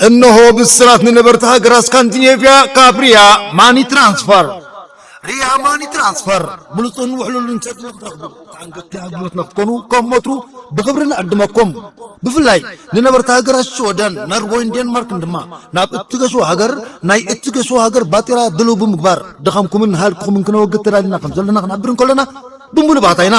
እነሆ ብስራት ንነበርቲ ሃገራት ስካንዲኔቭያ ካብ ሪያ ማኒ ትራንስፈር። ሪያ ማኒ ትራንስፈር፣ ብሉጽን ውሕሉልን ሰብ ንኽትረኽቡ፣ ተኣንገድቲ ኣገልግሎት ንኽትኮኑ፣ ከም ወትሩ ብኽብሪ ንዕድመኩም። ብፍላይ ንነበርቲ ሃገራት ሽወደን፣ ኖርወይን ዴንማርክን ድማ፣ ናብ እትገሹ ሃገር፣ ናይ እትገሹ ሃገር ባጤራ ድልው ብምግባር፣ ድኻምኩምን ሃልክኹምን ክነወግድ ተዳሊና ከም ዘለና ክንሕብር እንከለና፣ ብምሉእ ባህታ ኢና።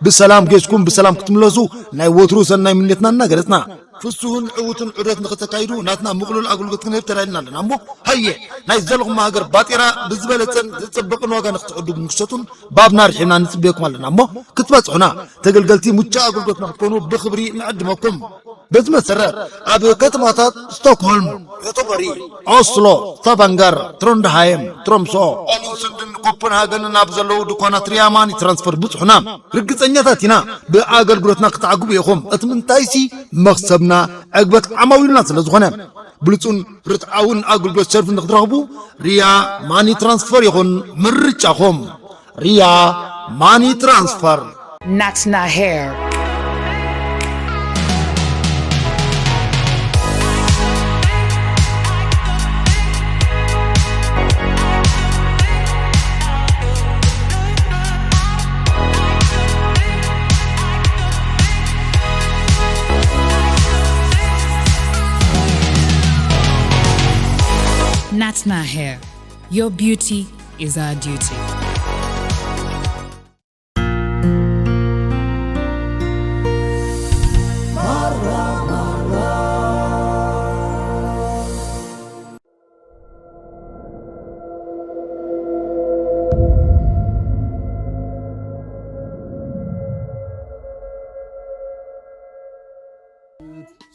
ብሰላም ጌስኩም ብሰላም ክትምለሱ፣ ናይ ወትሩ ሰናይ ምንየትና እናገለጽና፣ ፍሱህን ዕዉትን ዑደት ንኽተካይዱ ናትና ምቕሉል ኣገልግሎት ክንህብ ተዳሊና ኣለና እሞ፣ ሃየ፣ ናይ ዘለኹም ሃገር ባጤራ ብዝበለጸን ዝጽብቕን ዋጋ ንኽትዕድጉን ክትሸጡን ባብና ርሒብና ንጽበየኩም ኣለና እሞ፣ ክትበጽሑና፣ ተገልገልቲ ምቹእ ኣገልግሎት ንኽትኮኑ ብኽብሪ ንዕድመኩም። በዚ መሰረት፣ ኣብ ከተማታት ስቶክሆልም፣ ዮቶቦሪ፣ ኦስሎ፣ ስታቫንገር፣ ትሮንድሃይም፣ ትሮምሶ፣ ኦሉንሱንድን ኮፐንሃገንን ኣብ ዘለዉ ድኳናት ሪያ ማኒ ትራንስፈር ብጽሑና። ርግጸኛታት ኢና፣ ብኣገልግሎትና ክትዓግቡ ኢኹም። እቲ ምንታይሲ፣ መኽሰብና፣ ዕግበት ዓማዊልና ስለ ዝኾነ። ብሉጽን ርትዓውን ኣገልግሎት ሰርቪስ ንኽትረኽቡ፣ ሪያ ማኒ ትራንስፈር ይኹን ምርጫኹም። ሪያ ማኒ ትራንስፈር። Natna Hair. Natna Hair. Your beauty is our duty.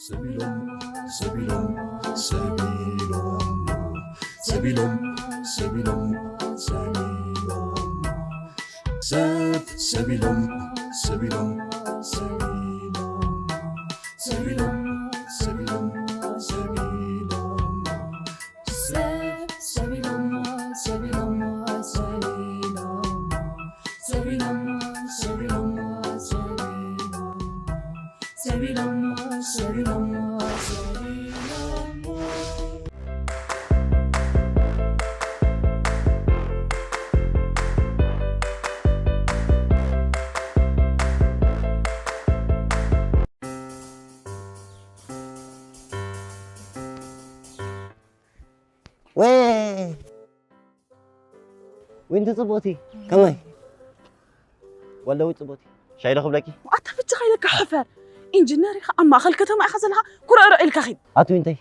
ሰቢሎም፣ ሰቢሎም፣ ሰቢሎም፣ ሰቢሎም፣ ሰቢሎም፣ ሰቢሎም፣ ሰብ፣ ሰቢሎም፣ ሰቢሎም፣ ሰቢሎም፣ ሰቢሎም፣ ሰቢሎም፣ ሰቢሎም፣ ሰብ፣ ሰቢሎም፣ ሰቢሎም፣ ሰቢሎም፣ ሰቢሎም፣ ሰቢሎም፣ ሰቢሎም፣ ሰቢሎም፣ ሰቢሎም፣ ሰቢሎም። ወይ ዊንቲ ጽቡቕቲ፣ ከመይ? ወለዊ ጽቡቕቲ። ሻሂ ዶ ክብለኪ? ኣታ በጃኻ ኢለካ ሕፈር። ኢንጂነር ኢኻ፣ ኣብ ማእኸል ከተማ ኢኻ ዘለኻ፣ ኩርዕርዕ ኢልካ ኺድ። ኣቲ ዊንተይ፣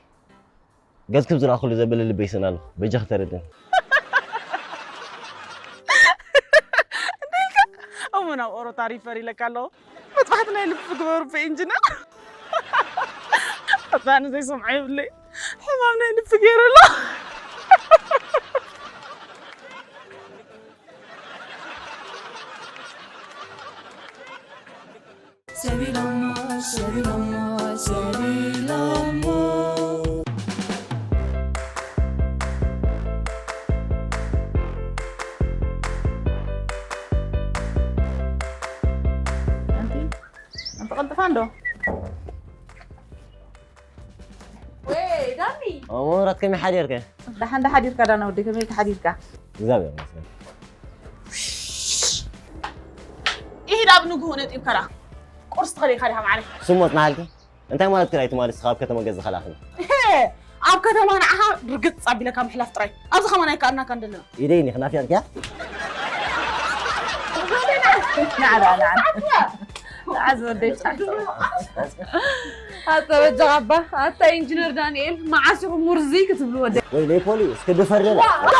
ገጽኪ ዝረኣኹሉ ዘበለ ልበይ ይስእን ኣሎ። በጃኺ ተረድእኒ። እንታይ ኢልካ? እሞ ናብ ኦሮታ ሪፈር ኢለካ ኣለኹ። መጥባሕቲ ናይ ልቢ ግበሩ ብኢንጂነር። ኣታ ኣነ ዘይሰምዖ የብለይ። ሕማም ናይ ልቢ ገይሩ ኣሎ። ሰቢሎሞ፣ ሰቢሎሞ፣ ሰቢሎሞ። ኣንቲ፣ ኣንቲ ቀልጥፋ እንዶ። ወይ፣ ዳኒ። እሞ፣ ምራት ከመይ ሓዲርካ? ደሓን ዶ ሓዲርካ፣ ዳና ወደይ፣ ከመይ ሓዲርካ? እግዚኣብሔር ይመስገን። ኢሂድ ኣብ ንግሆ ነጢብካ ደኣ ቁርሲ ትኸልኢኻ ዲኻ ማዕረይ? ስሞ ጽናሃልኪ? እንታይ ማለት ክዳይ ትማሊ እስኻ ኣብ ከተማ ገዛ ኸላኽኒ? ኣብ ከተማ ንዓኻ ርግጽ ኣቢለካ ምሕላፍ ጥራይ። ኣብዚ ከማን ኣይከኣልናካን ዘለና። ኢደይ ኒኽ ናፊቕኪያ? ንዓ፣ ንዓ፣ ንዓ። ንዓ ዝወደይ። ኣታ በጃኻ ኣባ፣ ኣታ ኢንጂነር ዳንኤል፣ መዓስ ኢኹም ውርዝይ ክትብሉ ወደይ? ወይ ለይ ፖሊ፣ እስኪ ድፈር ለለ። ዋ፣ ዋ፣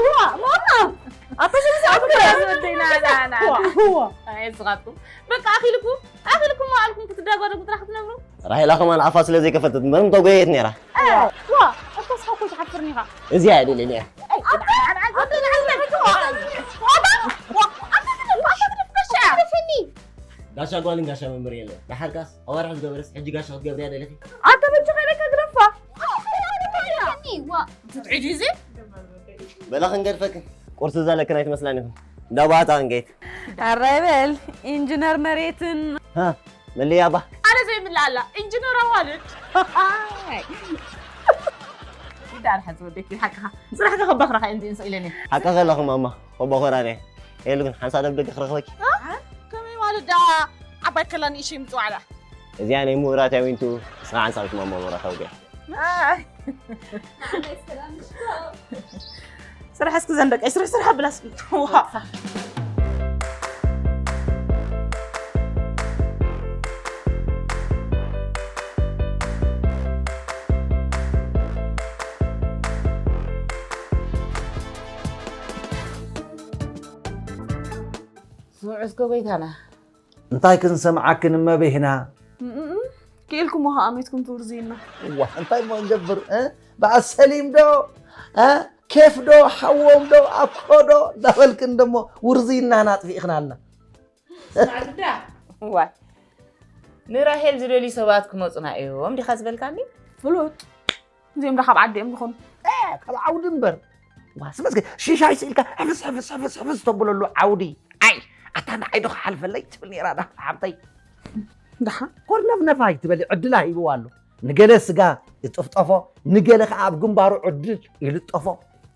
ዋ፣ ማማ። ኣታ ሽንሲ ኣታ ዝወደይ፣ ንዓ፣ ንዓ፣ ንዓ። ዋ፣ ዋ። ኣይ፣ ስኻትኩም። በቃ፣ ኣኺልኩም፣ ኣኺልኩም፣ ኣልኩም ክትዳጓደጉ ጥራሕ ክትነብሩ። ራሄላ ከማን ኣፋ ስለ ዘይከፈተት፣ ምንም ተጎየት ነይራ። ዋ፣ ኣታ ስኻ እኮ ትሓፍርኒ ኢኻ። እዚኣ እያ ደልየኒ እያ። ጋሻ ጓልን ጋሻ መምህር የለን። ደሓርካስ ኣዋርሕ ዝገበረስ ሕጂ ጋሻ ክትገብርያ ደለኺ? ኣንተ በጃኻ ኢለካ ግደፋ። ዋ፣ ትጥዒ ድዩ እዚ? በላ ክንገድፈክን። ቁርሲ ዘለክን ኣይትመስላን ኢኹም። እንዳ ባህታ ክንገይት። ኣራይ በል፣ ኢንጂነር መሬትን። ሃ፣ መለያ ኣባ። ኣነ ዘይምልኣላ፣ ኢንጂነር ኣዋልድ። እንታይ ኣርሓ ዝወደኪ ሓቅኻ። ስራሕካ ከባኽራኻ እንዲ እንስ ኢለኒ። ሓቅኻ ኣለኹ ማማ። ወቦኾራነ። የሉ ግን ሓንሳ ደብ ደገ ክረኽበኪ። ከመይ ማለት ዳ ዓባይ ከላ ንእሽተይ ምጽዋዕላ። እዚኣ ናይ ምሁራት ያዊንቱ እስኻ ሓንሳብ ማማ ምሁራት ኣውገ። ስራሕ እስኪ ዘን ደቀይ ስራሕ ስራሕ ብላስ ዋ ስምዑ እስከ ጎይታና። እንታይ ክንሰምዓክን እመቤህና። ክኢልኩም ውሃ ኣሜትኩም ትውርዝይና። እዋ እንታይ እሞ ንገብር እ? በኣሰሊም ዶ እ? ኬፍ ዶ ሓዎም ዶ ኣኮ ዶ እንዳበልክን ደሞ ውርዝይናና ኣጥፊእኽናልና። እዋ ንራሄል ዝደልዩ ሰባት ክመፁና እዮም ዲኻ ዝበልካኒ? ፍሉጥ እዚኦም ዶ ካብ ዓዲ እዮም ዝኾኑ? ካብ ዓውዲ እምበር ዋስበስ ሽሻይ ስኢልካ ሕፍስ ሕፍስ ሕፍስ ሕፍስ ተብለሉ ዓውዲ ኣይ ኣታ ንዓይ ዶ ክሓልፈለይ ትብል ነራ ዳ ሓብተይ ደሓ ኮርነፍነፋ ኣይትበሊ ዕድላ ሂብዋ ኣሎ ንገለ ስጋ ይጥፍጠፎ ንገለ ከዓ ኣብ ግንባሩ ዕድል ይልጠፎ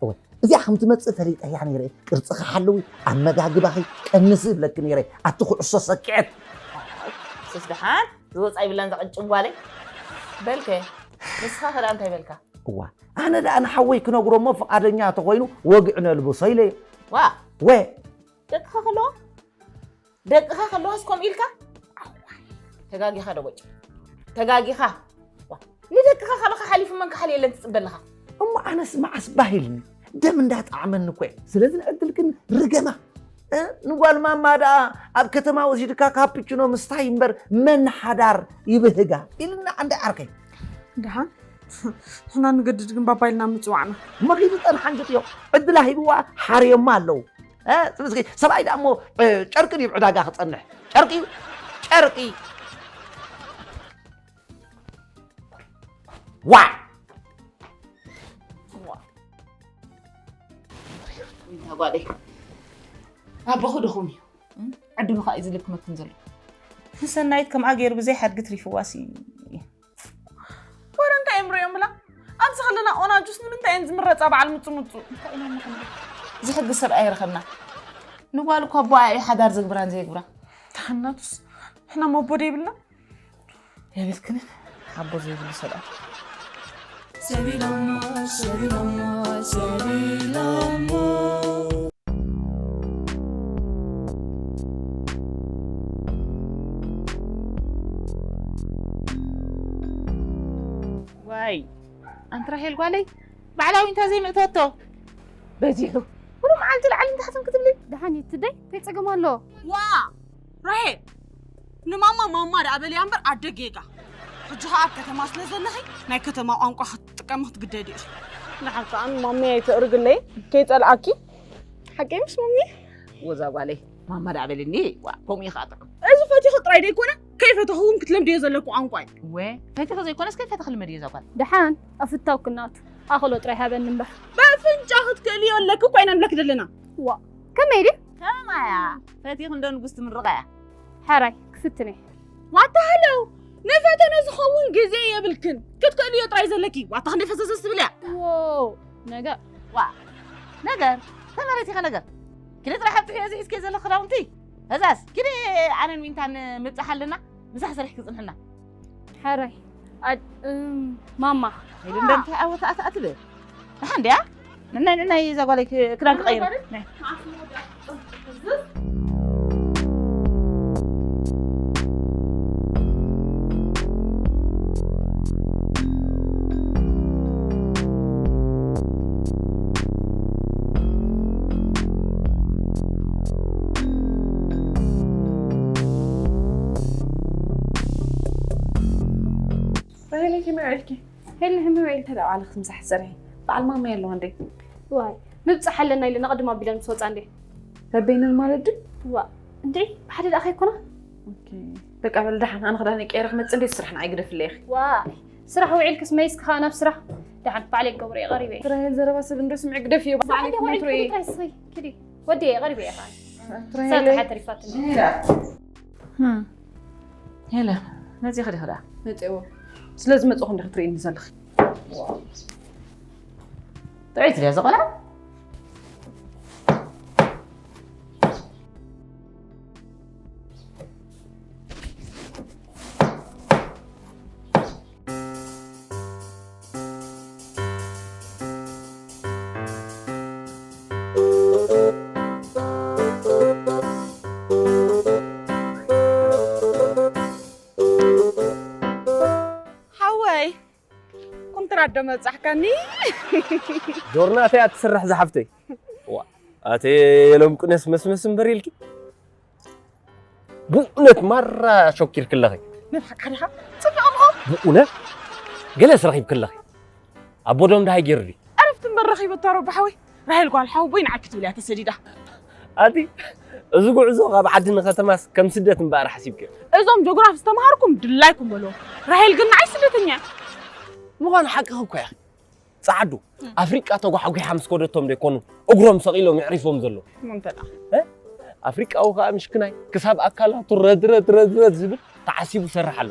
እወ እዚኣ ከም ትመፅእ ፈሊጠያ ነይረ ቅርፅኻ ሓለዊ ኣመጋግባኺ ቀንሲ ይብለኪ ነይረ ኣቲ ኩዕሶ ሰኪዐት ስስ ደሓን ዝወፃ ይብላን ዘቐጭን ጓለይ በልከ ንስኻ ከዳ እንታይ በልካ እዋ ኣነ ደኣ ንሓወይ ክነግሮ እሞ ፍቓደኛ ተኾይኑ ወግዕ ነልብሶ ኢለዮ። ዋ ወ ደቅኻ ከለዋ ደቅኻ ከለዋስ ከምኡ ኢልካ? ተጋጊኻ ደቦጭ ተጋጊኻ። ዋ ንደቅኻ ካባኻ ሓሊፉ መን ክሓልየለን ትፅበ ኣለኻ? እሞ ኣነስ መዓስ ባህ ኢልኒ ደም እንዳጣዕመኒ እኮ እየ። ስለዚ ንዕድልክን ርገማ እ ንጓል ማማ ደኣ ኣብ ከተማ ወሲድካ ካፕችኖ ምስታይ እምበር መን ሓዳር ይብህጋ ኢልና እንዳ ዓርከይ። ደሓን ንሕና ንገድድ ግን ባባ ኢልና ምፅዋዕና። መኺዱ ጠንሓ እንግጥዮ ዕድላ ሂብዋ ሓርዮማ ኣለዉ። እ፣ ስለዚ ሰብኣይ ደኣ እሞ እ፣ ጨርቂ ድዩ ዕዳጋ ክጸንሕ? ጨርቂ ጨርቂ ዋ ጓለይ ኣቦኹ ድኹም እዩ ዕድሉ ከዓ እዩ ዝልክመክን ዘሎ ንሰናይት ከምኣ ገይሩ ብዘይ ሓድጊ ትሪፍዋሲ ወረ እንታይ እዮም ሪኦም ብላ ኣብዚ ከለና ኦና ጁስ ንምንታይ እየን ዝምረፃ በዓል ምፁ ምፁ እንታይ ኢና ንኽንብል ዝሕግዝ ሰብ ኣይረኸብና ንጓል እኳ ኣቦኣ እዩ ሓዳር ዘግብራን ዘየግብራ ተሓናቱስ ንሕና መቦ ደይብልና የብልክንን ሓቦ ዘይብሉ ሰብኣይ ሰቢሎሞ ሰቢሎሞ ሰቢሎሞ ዋይ ኣንቲ ራሄል ጓለይ ባዕላ ዊንታ ዘይምእተወቶ በዚሑ ኩሉ መዓልቲ ላዕሊ ንታሕትን ክትብሊ ደሓን እዩ ትደይ እንታይ ፀገም ኣሎ ዋ ራሄል ንማማ ማማ ደኣ በልያ እምበር ኣደ ጌጋ ሕጂ ኸኣ ኣብ ከተማ ስለ ዘለኺ ናይ ከተማ ቋንቋ ክትጥቀሚ ክትግደዲ ኢኺ ንሓን ከኣ ንማመይ ኣይተእርግለይ ከይጸልኣኪ ሓቀይ ምስ ማሚ ወዛ ጓለይ ማማ ደኣ በልኒ ዋ ከምኡ እዩ ኸኣ ጥዑም እዚ ፈቲኺ ጥራይ ደይኮነ ከይፈተኹ እውን ክትለምድዮ ዘለኪ ቋንቋ እዩ እወ ፈቲኺ ዘይኮነስ ከይፈተኺ ልመድዮ እዛ ጓል ደሓን ኣፍታው ክናቱ ኣኽሎ ጥራይ ሃበኒ እምበር በፍንጫ ክትክእልዮ ኣለኪ እኮ ኢና ንብለኪ ዘለና ዋ ከመይ ድዩ ከማያ ፈቲኺ እንዶ ንጉስ ትምርቐያ ሕራይ ክፍትን እየ ዋታ ሃለው ንፈተነ ዝኸውን ግዜ የብልክን ክትክእልዮ ጥራይ ዘለኪ ዋታ ክንደይ ፈዘዘ ዝትብል እያ ዎው ነገር ዋ ነገር ተመረቲኸ ነገር ክልተ ሓብቲ ሕዚ ሒዝኪ ዘሎ ክዳውንቲ እዛስ ኪዲ ኣነን ዊንታን ምብጻሕ ኣለና ምሳሕ ሰሪሕኪ ጽንሕና ሕራይ ማማ ኢሉ እንደምታይ ኣወ ተኣትኣ ትብል ንሓ እንድያ ንናይ ንናይ እዛ ጓለይ ክዳን ክቐይር ራሄለይ ከመይ ውዒልኪ? ሄሊ ከመይ ውዒልኪ? ተለዓለ ክምሳሕ ዝሰርሒ በዓል ማመይ ኣለዋ እንዴ? ዋይ ምብፃሕ ኣለና ኢለ ንቐድም ኣቢለን ምስ ወፃ እንዴ? በበይነን ማለት ድዩ? ዋ እንድዒ ብሓደ ደኣ ከይኮና? በቃ በል ደሓን ኣነ ክዳነይ ቀይረ ክመፅእ እንዴ ስራሕ ንዓይ ግደፍለይ ኢኺ። ዋይ ስራሕ ውዒልክስ መይስ ከዓ ናብ ስራሕ ደሓን ባዕለይ ክገብሮ እየ ቀሪበ እየ። ራሄል ዘረባ ሰብ እንዶ ስምዒ ግደፍዮ ባዕለይ ክመትሮ እየ። ወዲ እየ ቀሪበ እየ ከዓ። ሳተ ሓተሪፋትኒ። ሄለ መፂኺ ዲኺ ደኣ? መፂእዎ ስለ ዝመፅኹ እንዲኺ ትርእይኒ ዘለኺ። ጥዕይቲ ድያ እዛ ቆልዓ? ሓወይ፣ ኮንትራት ዶ መብጻሕካኒ? ጆርናት እያ ትስራሕ ዝሓፍተይ። ዋ፣ ኣተ የሎም ቁነስ መስመስ እምበር ኢልኪ። ብእውነት ማራ ሸኪርክለኺ። ንብሓቃ ዲኻ? ጽቡቕ እሞ። ብእውነት ገለስ ረኺብክለኺ። ኣቦዶም ደሃይ ገይሩ ድዩ? ዕረፍቲ እምበር ረኺበቶ ረቢ ሓወይ። ራሄል ጓል ሓወቦይ ንዓኪ ትብል እያ ተሰዲዳ። ኣቲ እዚ ጉዕዞ ካብ ዓዲ ንከተማስ ከም ስደት እምበኣር ሓሲብክዮ? እዞም ጆግራፊ ዝተምሃርኩም ድላይኩም በልዎ። ራሄል ግን ንዓይ ስደተኛ እያ። ምዃኑ ሓቅኺ እኮ ኢኺ። ጸዓዱ ኣፍሪቃ ተጓሓጒሓ ምስ ከደቶም ዶ ይኮኑ እግሮም ሰቒሎም የዕሪፎም ዘለዉ? እሞ እንተ ደኣ። እ? ኣፍሪቃዊ ከኣ ምሽክናይ ክሳብ ኣካላቱ ረድረድ ረድረድ ዝብል ተዓሲቡ ይሰርሕ ኣሎ።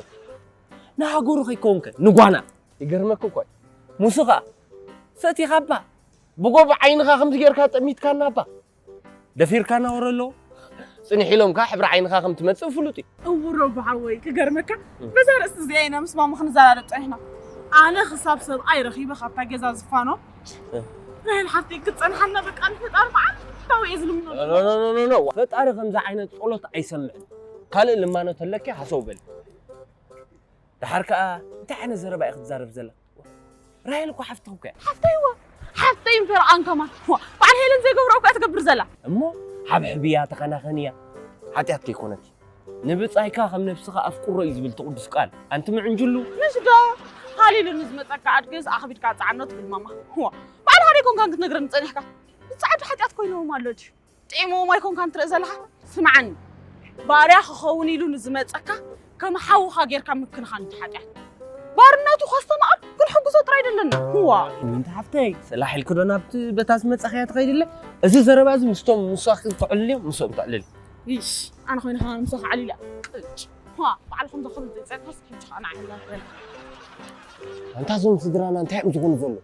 ንሃገሩ ከይከውንከ ንጓና ይገርመክ እኮ እዩ። ሙሱ ከኣ ሰቲኻባ ብጎቦ ዓይንኻ ከምዚ ጌርካ ጠሚትካናባ ደፊርካና ወረ ኣለዎ። ጽንሕ ኢሎም ከኣ ሕብሪ ዓይንኻ ከም ትመጽእ ፍሉጥ እዩ። እውሮ ብሓወይ ክገርመካ እም። በዛ ርእሲ እዚኣ ኢና ምስ ማማ ክንዘራረብ ጸኒሕና። ኣነ ክሳብ ሰብኣይ ረኺበ ካብታ ገዛ ዝፋኖ እም። ራሄል ሓፍቲ ክትጸንሓልና በቃ ንፈጣሪ መዓልታዊ እየ ዝልምኖ። ኖ፣ ኖ፣ ኖ፣ ኖ፣ ኖ። ፈጣሪ ከምዚ ዓይነት ጸሎት ኣይሰምዕን። ካልእ ልማኖ ተለኪ ሃሰው በል። ደሓር ከኣ እንታይ ዓይነት ዘረባ እያ ክትዛረብ ዘላ? ራሄል እኮ ሓፍትኺ እኮ እያ። ሓፍተይ እዋ፣ ሓፍተይ እምበር ኣን ከማን። ዋ፣ በዓል ሄለን ዘይገብሮ እኮ እያ ትገብር ዘላ። እሞ ሓብሕብያ፣ ተኸናኸንያ። ሓጢኣት ከይኮነት። ንብጻይካ ከም ነብስኻ ኣፍቅሮ እዩ ዝብል እቲ ቅዱስ ቃል። ኣንቲ ምዕንጅሉ። ምሽ ዶ ሃሊሉ ንዝመጸካ ኣድግስ ኣኽቢድካ ጸዓኖ ትብል ማማ። ዋ፣ በዓል ሃደይ ኮንካን ክትነግረኒ ጸኒሕካ። ንጸዓዱ ሓጢኣት ኮይንዎም ኣሎ ድዩ? ጥዒምዎም ኣይኮንካን ትርኢ ዘለኻ? ስምዓኒ፣ ባርያ ክኸውን ኢሉ ንዝመጸካ ከም ሓውኻ ጌርካ ምክንኻን እቲ ሓጢኣት። ባርነቱ ከስተማቕር ክንሕግዞ ጥራይ ደለና። ህዋ። ምንታ ሓፍተይ፣ ሰላሕ ኢልኪ ዶ ናብቲ በታ ዝመጻኽያ ትኸይድለ? እዚ ዘረባ እዚ ምስቶም ምሳኺ ትዕልልዮም፣ ምስኦም ትዕልል። ይሽ፣ ኣነ ኮይነ ከማን ምሳኺ ዓሊለ። ቅጭ። ዋ፣ ባዕልኹም ዘኽብር ዘይጸንሐስ ሕጂ ኸኣ ንዓይ ላትበል። ኣንታ እዞም ስድራና እንታይ እዮም ዝኾኑ ዘለዉ?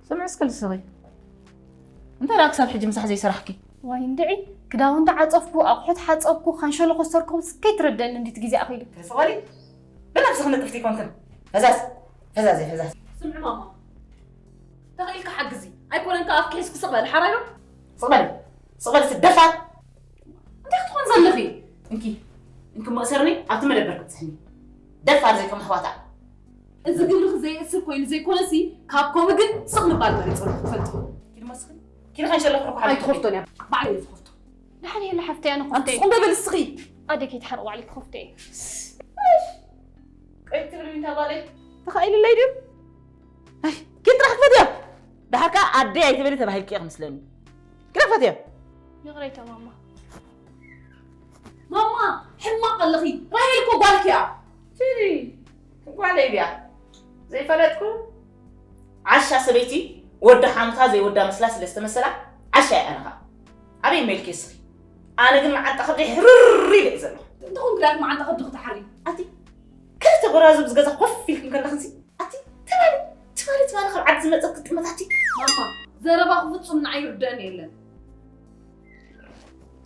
ስምዒ እስከ ልስኺ። እንታይ ደኣ ክሳብ ሕጂ ምሳሕ ዘይሰራሕኪ? ዋይ እንድዒ፣ ክዳውንቲ ዓጸፍኩ፣ ኣቑሑት ሓጸብኩ፣ ካንሸሎ ኮስተርኩ፣ ከይትረድአኒ እንዲቲ ግዜ ኣኺሉ። ተስቐሊ፣ ብነብስኺ ንጥፍቲ ኣይኮንክን። ፈዛዝ፣ ፈዛዝ፣ ፈዛዝ። ስምዒ ማማ፣ ተኽኢልካ ሓግዚ። ኣይኮነን ከኣ ኣፍኪ ሒዝኪ ስቕ በሊ፣ ሓራይ ዶ? ስቕ በሊ፣ ስቕ በሊ፣ ስደፋር። እንታይ ክትኾን ዘለኺ? እንኪ፣ እንኪ መእሰርኒ ኣብቲ መደበር ክትጽሕኒ። ደፋር ዘይከም ኣሕዋታ። እዚ ግብርኺ ዘየእስር ኮይኑ ዘይኮነሲ፣ ካብ ከምኡ ግን ስቕ ምባል መሪጸ ኣለኹ፣ ትፈልጢ። ኪድ መስኽን፣ ኪድ ኸንሸለኹ እኮ ሓቢብኪ። ኣይትኸፍቶን እያ፣ ባዕለይ እየ ዝኸፍቶ። ደሓን የለ ሓፍተይ፣ ኣነ ኣንቲ ኸፍተይ። ስቕ እንዶ በል እስኺ። ኣደ ከይትሓርቕ ባዕለይ ክኸፍቶ እየ። ቀይ ትብል ሚንታ ጓለይ። ተኻኢልለይ ድዩ? ኣይ፣ ኪድ ጥራሕ ክፈትዮ። ደሓር ከኣ ኣደይ ኣይትበሊ ተባሂልኪ እየ ክምስለኒ። ኪድ ክፈትዮ። ይቕሬታ ማማ። ማማ፣ ሕማቕ ኣለኺ። ራሄል እኮ ጓልኪ እያ። ፊሪ፣ ጓለይ ድያ? ዘይፈለጥኩ? ዓሻ ሰበይቲ ወዲ ሓምታ ዘይወዳ መስላ ስለ ዝተመሰላ፣ ዓሻ እያ ኣነ ኸኣ። ኣበይ ሜልኪ እስኺ? ኣነ ግን መዓንጣ ከብደይ ሕርር ኢለ እየ ዘለኹ። እንተኾንኪ ደኣ መዓንጣ ከብድኺ ትሓሪ። ኣቲ፣ ክልተ ጎራዙ ምስ ገዛ ኮፍ ኢልክን ከለኽንሲ፣ ኣቲ፣ ትማሊ፣ ትማሊ፣ ትማሊ ካብ ዓዲ ዝመጸት ግጥመት ኣቲ። ማማ፣ ዘረባኺ ፍጹም ንዓይ ይርድኣኒ የለን።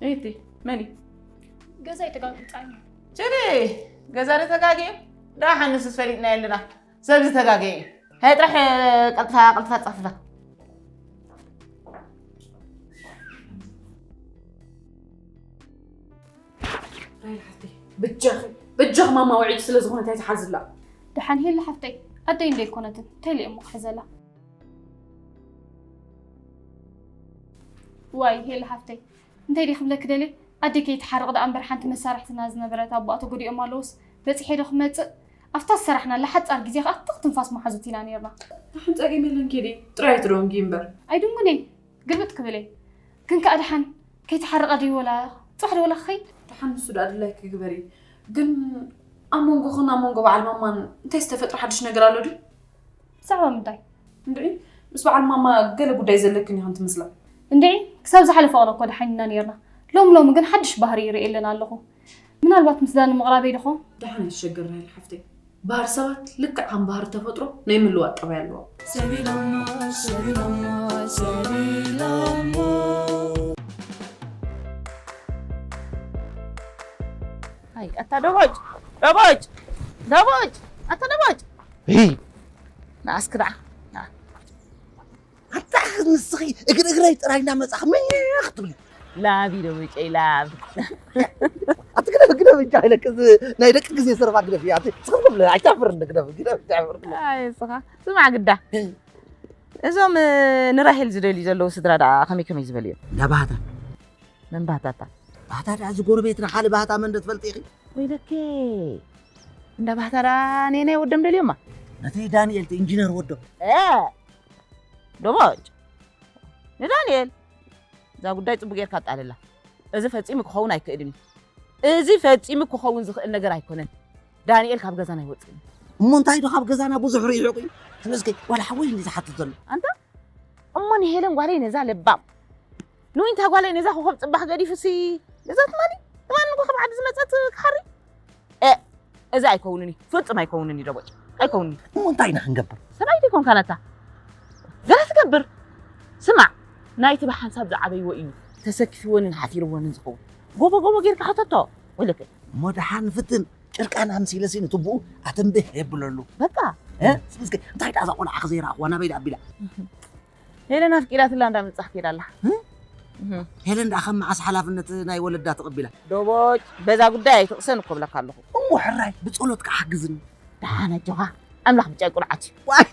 እይቲ፣ መን እዩ? ገዛይ ተጋጊ ጻኒ። ችዲ፣ ገዛ ዶ ተጋጊ? ደሓን ንሱስ ፈሊጥና የለና። ሰብዚ ተጋጊ። ሃይ ጥራሕ ቀልጥፋ፣ ቀልጥፋ ጻፍፋ። ራሄል ሓፍተይ፣ በጃኺ፣ በጃኺ ማማ ውዒት ስለ ዝኾነት ኣይትሓዝላ። ደሓን ሄሊ ሓፍተይ፣ ኣደይ እንዶ ኣይኮነትን፣ እንታይ ኢለ እሞ ክሕዘላ? ዋይ ሄሊ ሓፍተይ፣ እንታይ ድየ ክብለኪ ደልየ? ኣደይ ከይትሓርቕ ደኣ እምበር ሓንቲ መሳርሕትና ዝነበረት ኣቦኣ ተጎዲኦም ኣለዉስ፣ በጺሐ ዶ ክመጽእ? ኣብታ ዝሰራሕናላ ሓጻር ግዜ ከኣ ትኽ ትንፋስ መሓዙት ኢና ኔርና። ደሓን ጸገም የለን ኬዲ፣ ጥራይ ኣይትደንጉዪ እምበር። ኣይድንጉን እየ፣ ግልብጥ ክብል እየ። ግን ከኣ ደሓን ከይትሓርቓ ድዩ ወላ ጽባሕ ዶ ወላ ክኸይድ? ደሓን ንሱ ደኣ ድላይኪ ግበሪ። ግን ኣብ መንጎኽን ኣብ መንጎ በዓል ማማን እንታይ ዝተፈጥረ ሓድሽ ነገር ኣሎ ድዩ? ብዛዕባ ምንታይ? እንድዒ፣ ምስ በዓል ማማ ገለ ጉዳይ ዘለክን ኢኽን ትመስላ። እንድዒ፣ ክሳብ ዝሓለፈ ቅነ እኮ ደሓን ኢና ኔርና። ሎም ሎም ግን ሓድሽ ባህሪ ይርእየለን ኣለኹ። ምናልባት ምስ ዳኒ ምቕራበይ ዶ ኾን? ደሓን ኣይትሸገሪ ራሄል ሓፍተይ። ባህሪ ሰባት ልክዕ ከም ባህሪ ተፈጥሮ ናይ ምልዋጥ ጠባይ ኣለዎም። ኣይ ኣታ ደቦጭ ደቦጭ ደቦጭ ኣታ ደቦጭ እይ ንኣስክ ደዓ ኣታ ንስኺ እግሪ እግረይ ጥራይ እናመጻኺ ምኽ ትብሊ ላብ እዩ ደቦጨይ ላብ ኣቲ ግደፍ ግደፍ እንጃ ኢለክ እዚ ናይ ደቂ ግዜ ዘረባ ግደፍ እያ ኣቲ ስኽፍ ክብል ኣይታፍርን ግደፍ ግደፍ ኣይታፍርን ኣይ እስኻ ስማዕ ግዳ እዞም ንራሄል ዝደልዩ ዘለዉ ስድራ ደኣ ከመይ ከመይ ዝበሉ እዮም እንዳ ባህታ መን ባህታታ ባህታ ደኣ እዚ ጎረቤትና ካልእ ባህታ መን ዶ ትፈልጢ ኢኺ ወይለኬ እንዳ ባህታ ደኣ ነየናይ ወዶም ደልዮማ ነቲ ዳንኤል እቲ ኢንጂነር ወዶ ደቦጭ ንዳንኤል እዛ ጉዳይ ፅቡቅ ጌርካ ኣጣልላ እዚ ፈፂሙ ክኸውን ኣይክእልን እዩ እዚ ፈፂሙ ክኸውን ዝኽእል ነገር ኣይኮነን ዳንኤል ካብ ገዛና ኣይወፅእን እዩ እሞ እንታይ ዶ ካብ ገዛና ብዙሕ ርሒቑ እዩ ትመስገ ዋላ ሓወይ እንዲ ዝሓትት ዘሎ ኣንታ እሞ ንሄለን ጓለይ ነዛ ለባም ንዊንታ ጓለይ ነዛ ኮኸብ ፅባሕ ገዲፉሲ ነዛ ትማኒ ትማኒ ኮኸብ ዓዲ ዝመፀት ክሓሪ እ እዚ ኣይከውንን እዩ ፍፁም ኣይከውንን እዩ ደቦጭ ኣይከውንን እዩ እሞ እንታይ ኢና ክንገብር ሰብኣይ ዘይኮንካ ናታ ገለ ትገብር ስማዕ ናይቲ ብሓንሳብ ዝዓበይዎ እዩ ተሰኪፍዎንን ሓፊርዎንን ዝኸውን ጎቦ ጎቦ ጌርካ ሓተቶ ወይለከ እሞ ደሓን ንፍትን ጭርቃን ኣምሲለሲ ንትብኡ ኣተንብህ የብለሉ በቃ እስኪ እንታይ ዳዛ ቆልዓ ክዘይረኣኽዋ ናበይ ዳኣቢላ ሄለን ኣፍቂዳትላ እንዳመጻኽ ከይዳ ኣላ ሄለን ደኣ ከም መዓስ ሓላፍነት ናይ ወለዳ ተቐቢላ ዶቦጭ በዛ ጉዳይ ኣይትቕሰን እኮ ብለካ ኣለኹ እሞ ሕራይ ብጸሎት ክሓግዝኒ ደሓን ኣጆኻ ኣምላኽ ብጫይ ቁርዓት እዩ ዋይ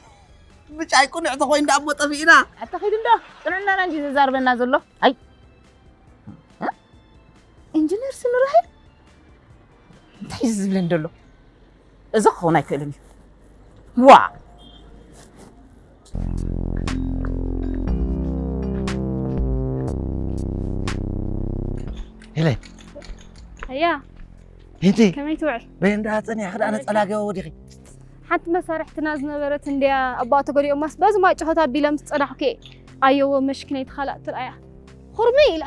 ብጫይ ቁንዕ ተኾይን ደኣ እሞ ጠፊእና ኣታ ኸይድ እንዶ ጥዕናና እንጂ ዘዛርበና ዘሎ ኣይ ኢንጂነር ስንራሄል እንታይ እዩ ዝብለን ዘሎ እዚ ክኸውን ኣይክእልን እዩ ዋ ሄለን ኣያ ሄንቲ ከመይ ትውዕል በይ እንዳ ጸኒሕኺ ደኣ ነጸላገ ወዲኺ ሓንቲ መሳርሕትና ዝነበረት እንድያ ኣባኣ ተገሊኦማስ በዚ ማጭሆት ኣቢለ ምስ ጸናሕኩ እየ ኣየዎ መሽኪነይቲ ካልእ ትርኣያ ኹርሚ ኢላ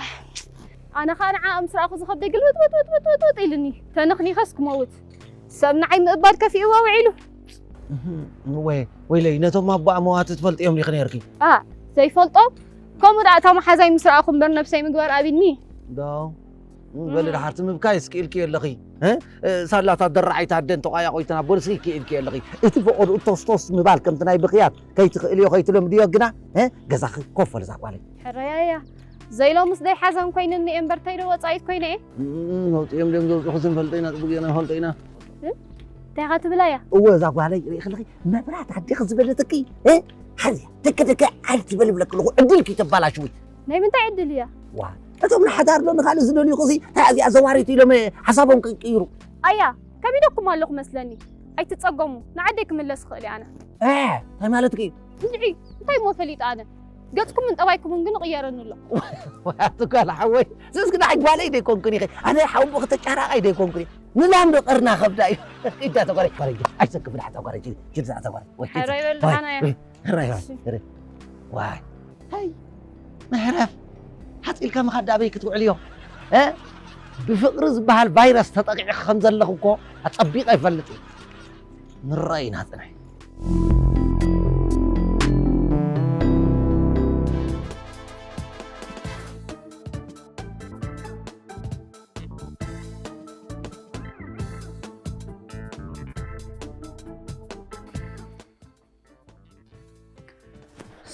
ኣነ ኸኣ ንዓኣ ምስ ረኣኹ ዝኸብደይ ግልብጥብጥብጥብጥ ኢሉኒ ተነኽኒኸስ ክመውት ሰብ ንዓይ ምእባድ ከፊእዋ ውዒሉ ወይ ወይለይ ነቶም ኣቦኣ መዋቲ ትፈልጥዮም ዲኺ ነርኪ ኣ ዘይፈልጦም ከምኡ ደኣ እታ መሓዛይ ምስ ረኣኹ እምበር ነብሰይ ምግባር ኣቢኒ ዶ በሊ ደሓርቲ ምብካይ እስኪ ኢልኪ ኣለኺ ሳላታ ደራዓይታ ኣደን ተቋያቆይትና ቦልሲ ክኢልኪ ኣለኺ እቲ ፈቐድኡ ቶስቶስ ምባል ከምቲ ናይ ብኽያት ከይትኽእልዮ ከይትለምድዮ ግና ገዛኺ ኮፍ በል እዛ ጓለይ ሕረያያ ዘይሎምስ ደይ ሓዘን ኮይንኒ እየ እምበር ተይዶ ወፃኢት ኮይነ እየ ነውፅኦም ድዮም ዘውፅኹ ስንፈልጦ ኢና ፅቡቅ ጌርና ንፈልጦ ኢና እንታይ ኢኻ ትብላ እያ እወ እዛ ጓለይ ርኢ ከለኺ መብራት ኣዴኺ ዝበለትኪ ሓዚ ትክ ትክ ኣይትበል ብለክ ኣለኹ ዕድልኪ ተባላሽዊ ናይ ምንታይ ዕድል እያ ዋ እቶም ንሓዳር ዶ ንካልእ ዝደልዩ ኸሲ እንታይ እዚኣ ዘዋሪት ኢሎም ሓሳቦም ክቅይሩ ኣያ ከቢደኩም ኣለኹ መስለኒ ኣይትፀገሙ ንዓደይ ክምለስ ይኽእል እየ ኣነ እንታይ ማለትኪ እዩ እንድዒ እንታይ እሞ ፈሊጠ ኣነ ገፅኩምን ጠባይኩምን ግን እቕየረኒ ኣሎ ኣቲ ጓል ሓወይ ስስኪ ንዓይ ጓለይ ደይኮንኩን ኢኸ ኣነ ሓውቦ ክተጫራቕ ኣይደይኮንኩን ንላም ዶ ቀርና ከብዳ እዩ ኢዳ ተጓረ ጓረጅ ኣይሰክፍ ንሓታ ጓረጅ ጅልዛ ተጓረ ወይ ሕራይ በል ደሓና እያ ሕራይ ሕራይ ዋይ ታይ መሕረፍ ሓፂልካ ምኻድ ኣበይ ክትውዕልዮ ብፍቕሪ ዝበሃል ቫይረስ ተጠቂዕካ ከም ዘለኹ እኮ ኣፀቢቐ ይፈልጥ እዩ ንረኣ ኢና ፅንሕ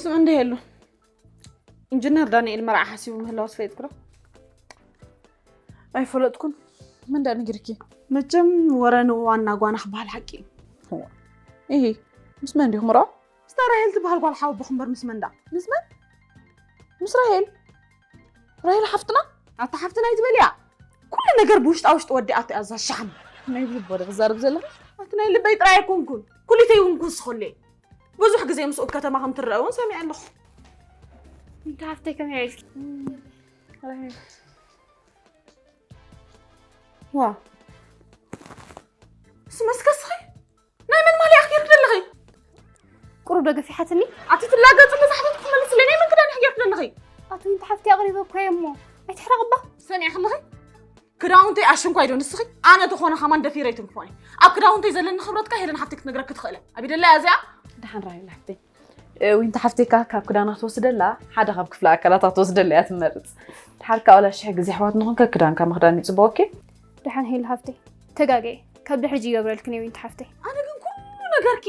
ስም እንደ የሉ ኢንጂነር ዳንኤል መርዓ ሓሲቡ ምህላው ትፈልጥክዶ ኣይፈለጥኩን መን ዳ ነጊርኪ መቸም ወረ ንዋና ጓና ክበሃል ሓቂ እዩ ኢሂ ምስ መን ዲኹም ርኦ ምስታ ራሄል ትበሃል ጓል ሓወቦኹም በር ምስ መን ዳ ምስ መን ምስ ራሄል ራሄል ሓፍትና ኣታ ሓፍትና ይትበልያ ኩሉ ነገር ብውሽጣ ውሽጢ ወዲኣቶ እያ እዛ ሻሕም ናይ ልቦ ዶ ክዛረብ ዘለኹ ኣቲ ናይ ልበይ ጥራይ ኣይኮንኩን ኩሊተይ እውን ክውስኸሉ እየ ብዙሕ ግዜ ምስኡ ከተማ ከም ትረአ እውን ሰሚዐ ኣለኹ እንተ ሃፍተይ ከመይ ኢልኪ ዋ ስመስከስኺ ናይ መን ማልያ ክትገይሪ ደለኺ ቁሩብ ዶ ገፊሓትኒ ኣቲ ትላገጽ መዛሕፈት ክመልስለይ ናይ መን ክዳን ክትገይሪ ደለኺ ኣቶ እንተ ሓፍቲ ኣቕሪበ እኮ እየ እሞ ኣይትሕረቕባ ሰሚዐ ከለኺ ክዳውንተይ ኣሽንኳይ ዶ ንስኺ? ኣነ ተኾነ ከማን ደፊረ ኣይትንክፎን እየ። ኣብ ክዳውንተይ ዘለኒ ክብረትካ ሄለን ሓፍተይ ክትነግረኪ ትኽእል እያ። ኣብ ኢደላ እያ እዚኣ። ደሓን ራሄል ሓፍተይ። እ፣ ዊንታ ሓፍተይካ ካብ ክዳና ትወስደላ ሓደ ካብ ክፍለ ኣካላታ ትወስደላ እያ ትመርጽ። ድሓር ከኣ ዋላ ሽሕ ግዜ ኣሕዋት ንኹን ከክዳንካ ምኽዳን እዩ ጽቡቕ። ኦኬ? ደሓን ሄል ሓፍተይ። ተጋገየ። ካብ ድሕሪ ሕጂ ይገብረልክን እየ ዊንታ ሓፍተይ። ኣነ ግን ኩሉ ነገርኪ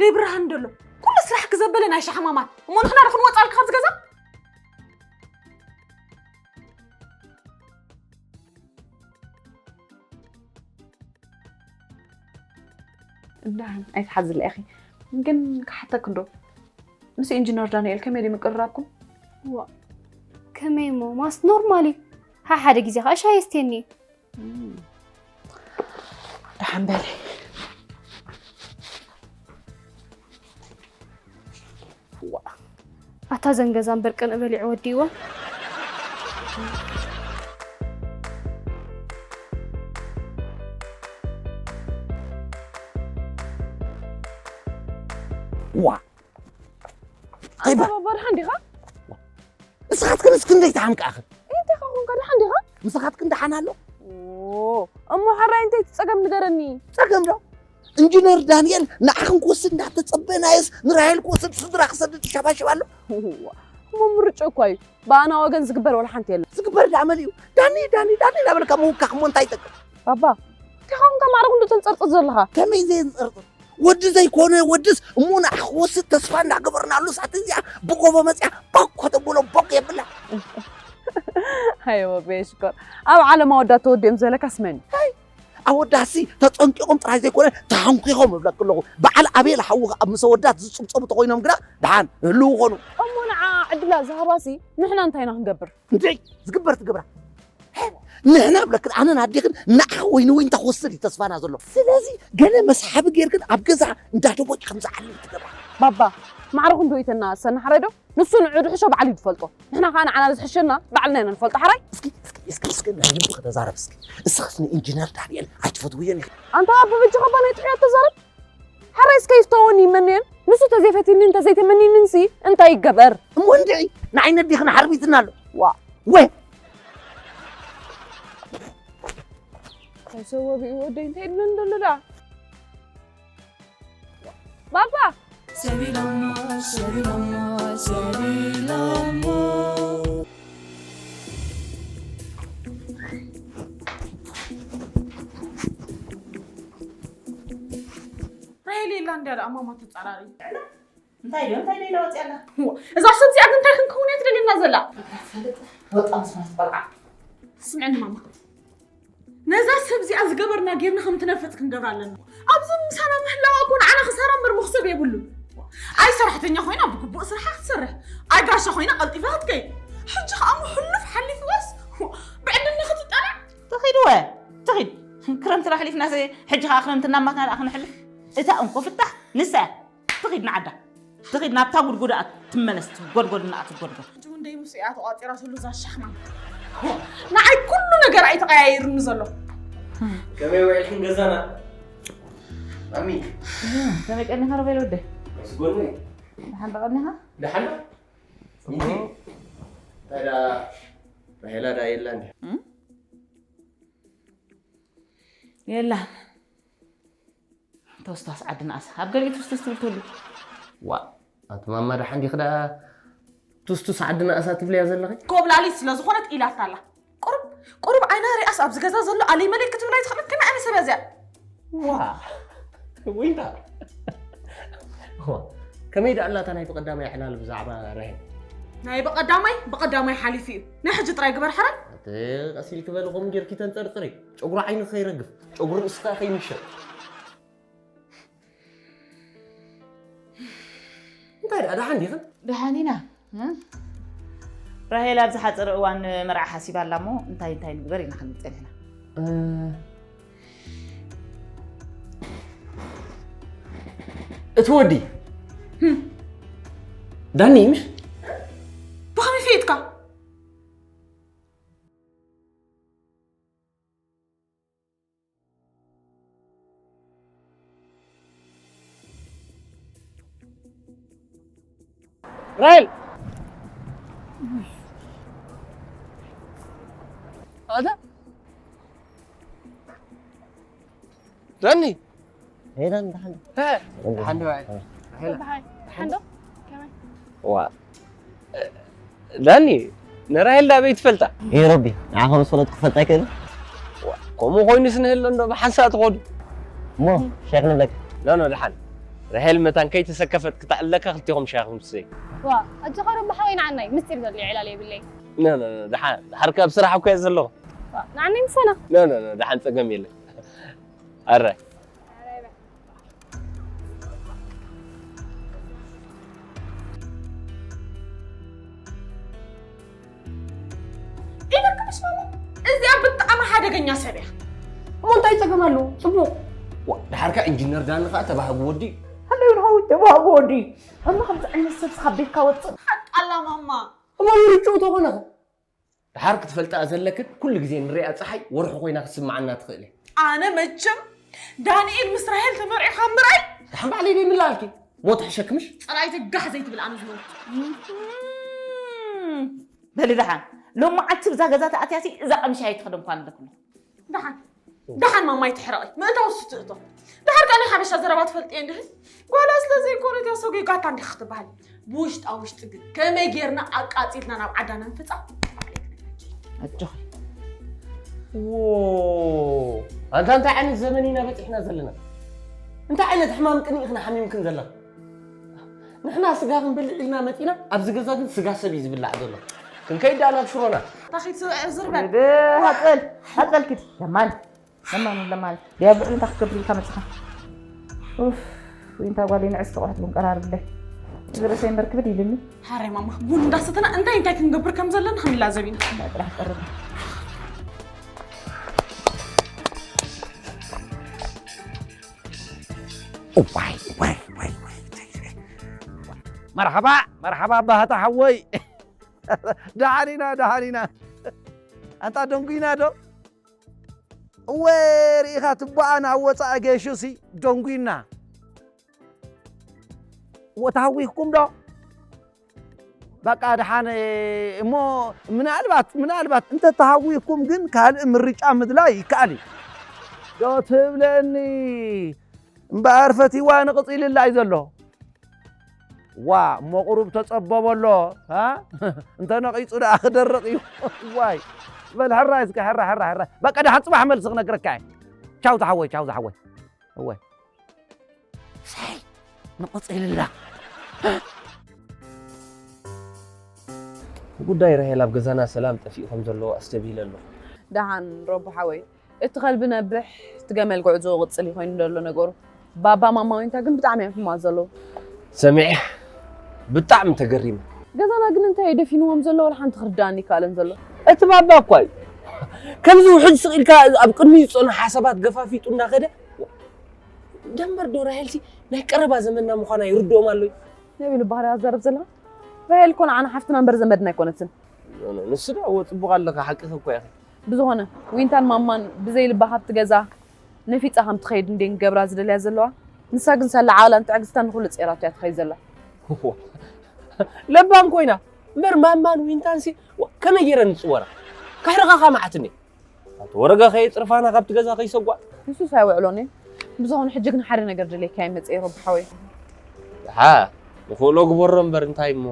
ደይ ብርሃን ደሎ። ኩሉ ስራሕኪ ዘበለ ናይ ሻሕማማት። እሞ ንሕና ዶ ክንወጻልኪ ካብዚ ገዛ? ደሓን ኣይትሓዝለ ኢኺ። ግን ክሓተክ እንዶ፣ ምስ ኢንጂነር ዳንኤል ከመይ ድዩ ምቅርራብኩም? ዋ፣ ከመይ እሞ፣ ማስ ኖርማል እዩ። ሓ ሓደ ግዜ ኸዓ ሻሂ የስትየኒ እዩ። እም። ደሓን በሊ። ዋ፣ ኣታ ዘን ገዛ እምበር ቅንኢ በሊዑ ወዲእወን። ዋ። ኣታ ኣይባ። ባባ ደሓን ዲኻ? ንስኻትክን እስክንደይ ተሓምቃኽን? እንታይ ኸ ኾንካ፣ ደሓን ዲኻ? ንስኻትክን ደሓን ኣሎ? ኦ፣ እሞ ሓራይ እንታይ እቲ ጸገም ንገረኒ። ጸገም ዶ? ኢንጂነር ዳንኤል ንዓኽን ክወስድ እንዳተጸበናየስ ንራሄል ክወስድ ስድራ ክሰድድ ይሸባሸብ ኣሎ። እዋ፣ እሞ ምርጫ እኳ እዩ። ብኣና ወገን ዝግበር ወላ ሓንቲ የለን። ዝግበር ደኣ መሊኡ። ዳኒ፣ ዳኒ፣ ዳኒ እናበልካ ምውካኽ እሞ እንታይ ይጠቅም? ባባ፣ እንታይ ኾንካ ማዕረ ክንዱ ተንጸርጽር ዘለኻ? ከመይ ዘየንጸርጽር? ወዲ ዘይኮነ ወድስ እሞ ንዓ ክወስድ ተስፋ እንዳገበርናሉ ሳት እዚኣ ብጎቦ መጽያ ቦክ ከተብሎ ቦክ የብላ። ሃይ ወበየ ሽኮር። ኣብ ዓለም ኣወዳት ተወዲኦም ዝበለካስ መን እዩ? ኣወዳሲ ተጸንቂቖም ጥራይ ዘይኮነ ተሃንኪኾም እብለኪ ኣለኹ። በዓል ኣቤል ሓዊ ኣብ ምስ ኣወዳት ዝጽብጸቡ ተኾይኖም ግና ደሓን ህልው ኾኑ። እሞ ንዓ ዕድላ ዝሃባሲ ንሕና እንታይ ኢና ክንገብር? እንዴ ዝግበር ትገብራ። ንሕና ብለክን ኣነን ኣዴኽን ንዓ ወይ ንዊንታ ክወስድ እዩ ተስፋና ዘሎ። ስለዚ ገለ መስሓቢ ጌርክን ኣብ ገዛ እንዳደቦጭ ከም ዝዓልል ትገብራ። ባባ፣ ማዕረ ክንዱ ይተናእሰና ሓራይ ዶ? ንሱ ንዑ ድሕሾ ባዕሉ እዩ ዝፈልጦ። ንሕና ከኣ ንዓና ዝሕሸና ባዕልና ኢና ንፈልጦ ሓራይ። እስኪ፣ እስኪ፣ እስኪ፣ እስኪ፣ ናይ ልብኺ ተዛረብ እስኪ። እስኽስ ንኢንጂነር ዳንኤል ኣይትፈትውዮን ኢኺ። ኣንታ ኣቦ በጃኻ ባና ይጥሕዮ ኣትዛረብ። ሓራይ እስከ ይፍተወኒ ይመንየን። ንሱ ተዘይፈትዩኒ እንተዘይተመንዩኒንሲ እንታይ ይገበር? እሞ እንድዒ ንዓይ ነዲኽና ሓርቢትና ኣሎ። ዋ። ወ። ተሰወቢኡ ወደይ እንታይ ኢሉ እንደሎ ደኣ? ባባ! ሰቢሎሞ፣ ሰቢሎሞ፣ ሰቢሎሞ። ራሄል የላ እንድያ ደኣ ማማ ትጻራሪ። እንታይ ድዩ? እንታይ ደይና ወፂኣላ? እዋ፣ እዛ ሰብ እዚኣ ግን እንታይ ክንከውን እያ ትደልየና ዘላ? ወጣ መስማት ቆልዓ። ስምዕኒ ማማ። ነዛ ሰብ እዚኣ ዝገበርና ጌርና ከም ትነፍጥ ክንገብራ ኣለና። ኣብዚ ምሳና ምህላዋ እኮ ንዓና ክሳራ እምበር መኽሰብ የብሉን። ኣይ ሰራሕተኛ ኮይና ብግቡእ ስርሓ ክትሰርሕ፣ ኣይ ጋሻ ኮይና ቀልጢፋ ክትከይድ። ሕጂ ከዓ ሕሉፍ ሓሊፍዋስ ብዕድልና ክትጠላዕ። ትኺድ ወ፣ ትኺድ። ክረምትና ኣሕሊፍና ዘ-፣ ሕጂ ከዓ ክረምትና ማትና ደኣ ክነሕልፍ። እታ እንኮ ፍታሕ ንሳ እያ። ትኺድ ንዓዳ። ትኺድ ናብታ ጉድጉዳ ትመለስ፣ ትጎድጎድ እና ትጎድጎድ። ሕጂ እውን ደይ ምስ እያ ተቋፂራ ስሉ እዛ ሻሕማ። ንዓይ ኩሉ ነገር ኣይተቀያይርኒ ዘሎ። ከመይ ውዒልክን ገዛና? ማሚ። ከመይ ቀኒኻ ሮቤል ወደይ? ምስ ጎኒ። ደሓን ዶ ቀኒኻ? ደሓን ዶ? እንጂ። ታዲያ ራሄላ ዳ የላ እንዲ? እም? የላን። ተውስታስ ዓዲ ንኣሳ። ኣብ ገሊኡ ትውስቱስ ትብል ትህሉ። ዋ፣ ኣቲ ማማ ደሓን ዲኺ ደኣ ትውስቱስ ዓዲ ንኣሳ ትብልያ ዘለኺ? ኮብላሊት ስለ ዝኾነት ኢላታ ኣላ። ቁሩብ፣ ቁሩብ ዓይና ሪኣስ ኣብዚ ገዛ ዘሎ ኣለይ መለይ ክትብል ኣይትኽእልን። ከመይ ዓይነት ሰብ እያ እዚኣ? ዋ፣ ወይንታ። ዋ፣ ከመይ ደኣ ኣላ እታ ናይ ብቐዳማይ ዕላል ብዛዕባ ራሄል? ናይ ብቐዳማይ፣ ብቐዳማይ ሓሊፉ እዩ። ናይ ሕጂ ጥራይ ግበር ሕራይ። ኣቲ ቀስ ኢልኪ በሊ፣ ከምኡ ጌርኪ ተንጠርጥሪ። ጨጉሪ ዓይኒ ከይረግፍ፣ ጨጉሪ ርእሲ ከኣ ከይምሸጥ። እንታይ ደኣ፣ ደሓን ዲኽን? ደሓን ኢና። እ? ራሄል ኣብ ዝሓጸረ እዋን መርዓ ሓሲባ ኣላ እሞ፣ እንታይ እንታይ ንግበር ኢና ክንብል ጸኒሕና። እ፣ እቲ ወዲ፣ ዳኒ፣ ምሽ? ብኸመይ ፈሊጥካ? ራሄል! ኣታ? ዳኒ ሄለን ደሓን ሀ፣ ደሓን ዶ? ሄላ በሃይ ሓንዶ ከመይ ዋ ዳኒ፣ ንራሄል ዳበይ ትፈልጣ? ይረቢ ንዓኹም ዝፈለጥኩ ክፈልጥ ኣይክእልን። ከምኡ ኮይኑስ ንህለ እንዶ ብሓንሳእ ትኸዱ። እሞ ሻይ ክንብለካ። ኖ ኖ፣ ደሓን። ራሄል መታን ከይተሰከፈት ክተዕለካ ክልቲኹም ሻይ ክትምስሰይ። ዋ ኣጆኻ ረቢ ሓወይ ንዓናይ ምስጢር ዘድልዮ ዕላል የብለይ። ኖ ኖ ኖ፣ ደሓን። ድሓር ካብ ስራሕ እኮ እየ ዘለኹ። ዋ ንዓናይ ምሳና ኖ ኖ ኖ፣ ደሓን፣ ጸገም የለን። ኣረ ኢለክምሽ ማማ እዚኣ ብጣዕሚ ሓደገኛ ሰብ እያ። እሞ እንታይ ጸገም ኣለዎ? ጽቡቕ። ዋ፣ ድሓር ከ ኢንጂነር ዳኒ ከኣ ተባህጉ ወዲ። ኣለዩ ንኸው ተባህጎ ወዲ ኣማ ከምዚ ዓይነት ሰብ ስኻ ቤትካ ወፅእ። ሓቂ ኣላ ማማ። እሞ ምርጭኡ ተኾነ ኸ? ድሓር ክትፈልጣ ዘለክን ኩሉ ግዜ ንሪኣ ጸሓይ ወርሒ ኮይና ክትስምዓና ትኽእል እያ። ኣነ መቸም ዳንኤል ምስ ራሄል ተመርዒኻ ምርኣይ ደሓን ባዕለይ ደይ ምላልኪ ሞት ሕሸክምሽ። ጸላይተ ጋሕ ዘይትብል ኣነ ዝመውት። በሊ ደሓን ሎማዓንቲ ብዛ ገዛ ተኣትያሲ እዛ ቀምሻ ኣይትኸደን ኳን ኣለኩ። ደሓን ደሓን ማማ ኣይትሕረቒ ምእታው ስትእቶ። ድሓር ከኣ ናይ ሓበሻ ዘረባ ትፈልጥየ እንዲኺ። ጓላ ስለ ዘይኮነት እያ ሰጒጋታ እንዲኺ ክትበሃል። ብውሽጣ ውሽጢ ግን ከመይ ጌርና ኣቃጺልና ናብ ዓዳ ነንፍጻ? ኣጆኺ ዎ፣ ኣንታ እንታይ ዓይነት ዘመን ኢና በጺሕና ዘለና? እንታይ ዓይነት ሕማም ቅንኢ ኢኽና ሓሚምክን ዘለኻ? ንሕና ስጋ ክንበልዕ ኢልና መጺና፣ ኣብዚ ገዛ ግን ስጋ ሰብ እዩ ዝብላዕ ዘሎ። ክንከይድ ደኣ ናብ ሽሮና። ታኺድ ስብዕ ዝርበል። ሃፀል ሃፀል ክድ ለማን ለማን ለማን ዲያ ብዕል እንታይ ክትገብር ኢልካ መፅኻ። ኡፍ ወይ እንታይ ጓለይ ንዕስ ተቑሕት ብንቀራርብለይ እዚ ርእሰይ እምበር ክብድ ኢልኒ። ሓራይ ማማ ቡን እንዳሰተና እንታይ እንታይ ክንገብር ከም ዘለና ክንላዘብ ኢና። እንዳ ጥራሕ ቀርብ። ዋይ ዋይ ዋይ ዋይ መርሓባ መርሓባ ባህታ ሓወይ ደሓን ኢና ደሓን ኢና ኣንታ ደንጉይና ዶ እወ ርኢኻ ትቦኣ ናብ ወፃኢ ገሹ ሲ ደንጉይና እወ ተሃዊኽኩም ዶ በቃ ደሓን እሞ ምናልባት ምናልባት እንተተሃዊኽኩም ግን ካልእ ምርጫ ምድላይ ይከኣል እዩ ዶ ትብለኒ እምበኣር ፈቲዋ ንቕፂልላ እዩ ዘሎ ዋ እሞ ቁሩብ ተፀበቦ ኣሎ እንተ ነቒፁ ደኣ ክደርቕ እዩ ዋይ በል ሕራይ እስከ ሕራ ሕራ ሕራ በቃ ደሓን ፅባሕ መልሲ ክነግረካ እየ ቻው ዝሓወይ ቻው ዝሓወይ እወ ሳይ ንቕፅልላ ጉዳይ ራሄል ኣብ ገዛና ሰላም ጠፊኡ ከም ዘሎ ኣስተብሂለ ኣለኹ ደሓን ረቡ ሓወይ እቲ ከልቢ ነብሕ እቲ ገመል ጉዕዞ ይቕፅል ኮይኑ ዘሎ ነገሩ ባባ ማማ ወይንታ ግን ብጣዕሚ እዮም ሕማት ዘለዉ ሰሚዐ ብጣዕሚ ተገሪመ ገዛና ግን እንታይ ደፊንዎም ዘሎ ወላ ሓንቲ ክርዳእኒ ይከኣለን ዘሎ እቲ ባባ እኳ እዩ ከምዚ ውሕጅ ስቕ ኢልካ ኣብ ቅድሚ ዝፀኑ ሓሳባት ገፋፊጡ እናኸደ ደንበር ዶ ራሄልሲ ናይ ቀረባ ዘመንና ምዃና ይርድኦም ኣሎ እዩ ነቢሉ ባህርያ ትዛረብ ዘለኻ ራሄል እኮ ንዓና ሓፍትና እምበር ዘመድና ኣይኮነትን ንሱ ዳ እወ ፅቡቕ ኣለኻ ሓቅኺ እኮ ኢኺ ብዝኾነ ዊንታን ማማን ብዘይ ልባ ካብቲ ገዛ ነፊፃ ከም ትኸይድ እንዴ ንገብራ ዝደልያ ዘለዋ ንሳ ግን ሳላ ዓቕላን ትዕግስታን ንኹሉ ጼራቶ እያ ትኸይድ ዘላ ለባም ኮይና እምበር ማማን ዊንታንሲ ከመይ ገይረ ንፅወራ ክሕርኻ ካማዓትኒ ኣቲ ወረጋ ከየፅርፋና ካብቲ ገዛ ከይሰጓ ንሱስ ኣይውዕሎን እዩ ብዝኾነ ሕጂ ግን ሓደ ነገር ደልየካ ይመፀ ረቢ ሓወይ ሓ ንኽእሎ ግበሮ እምበር እንታይ እሞ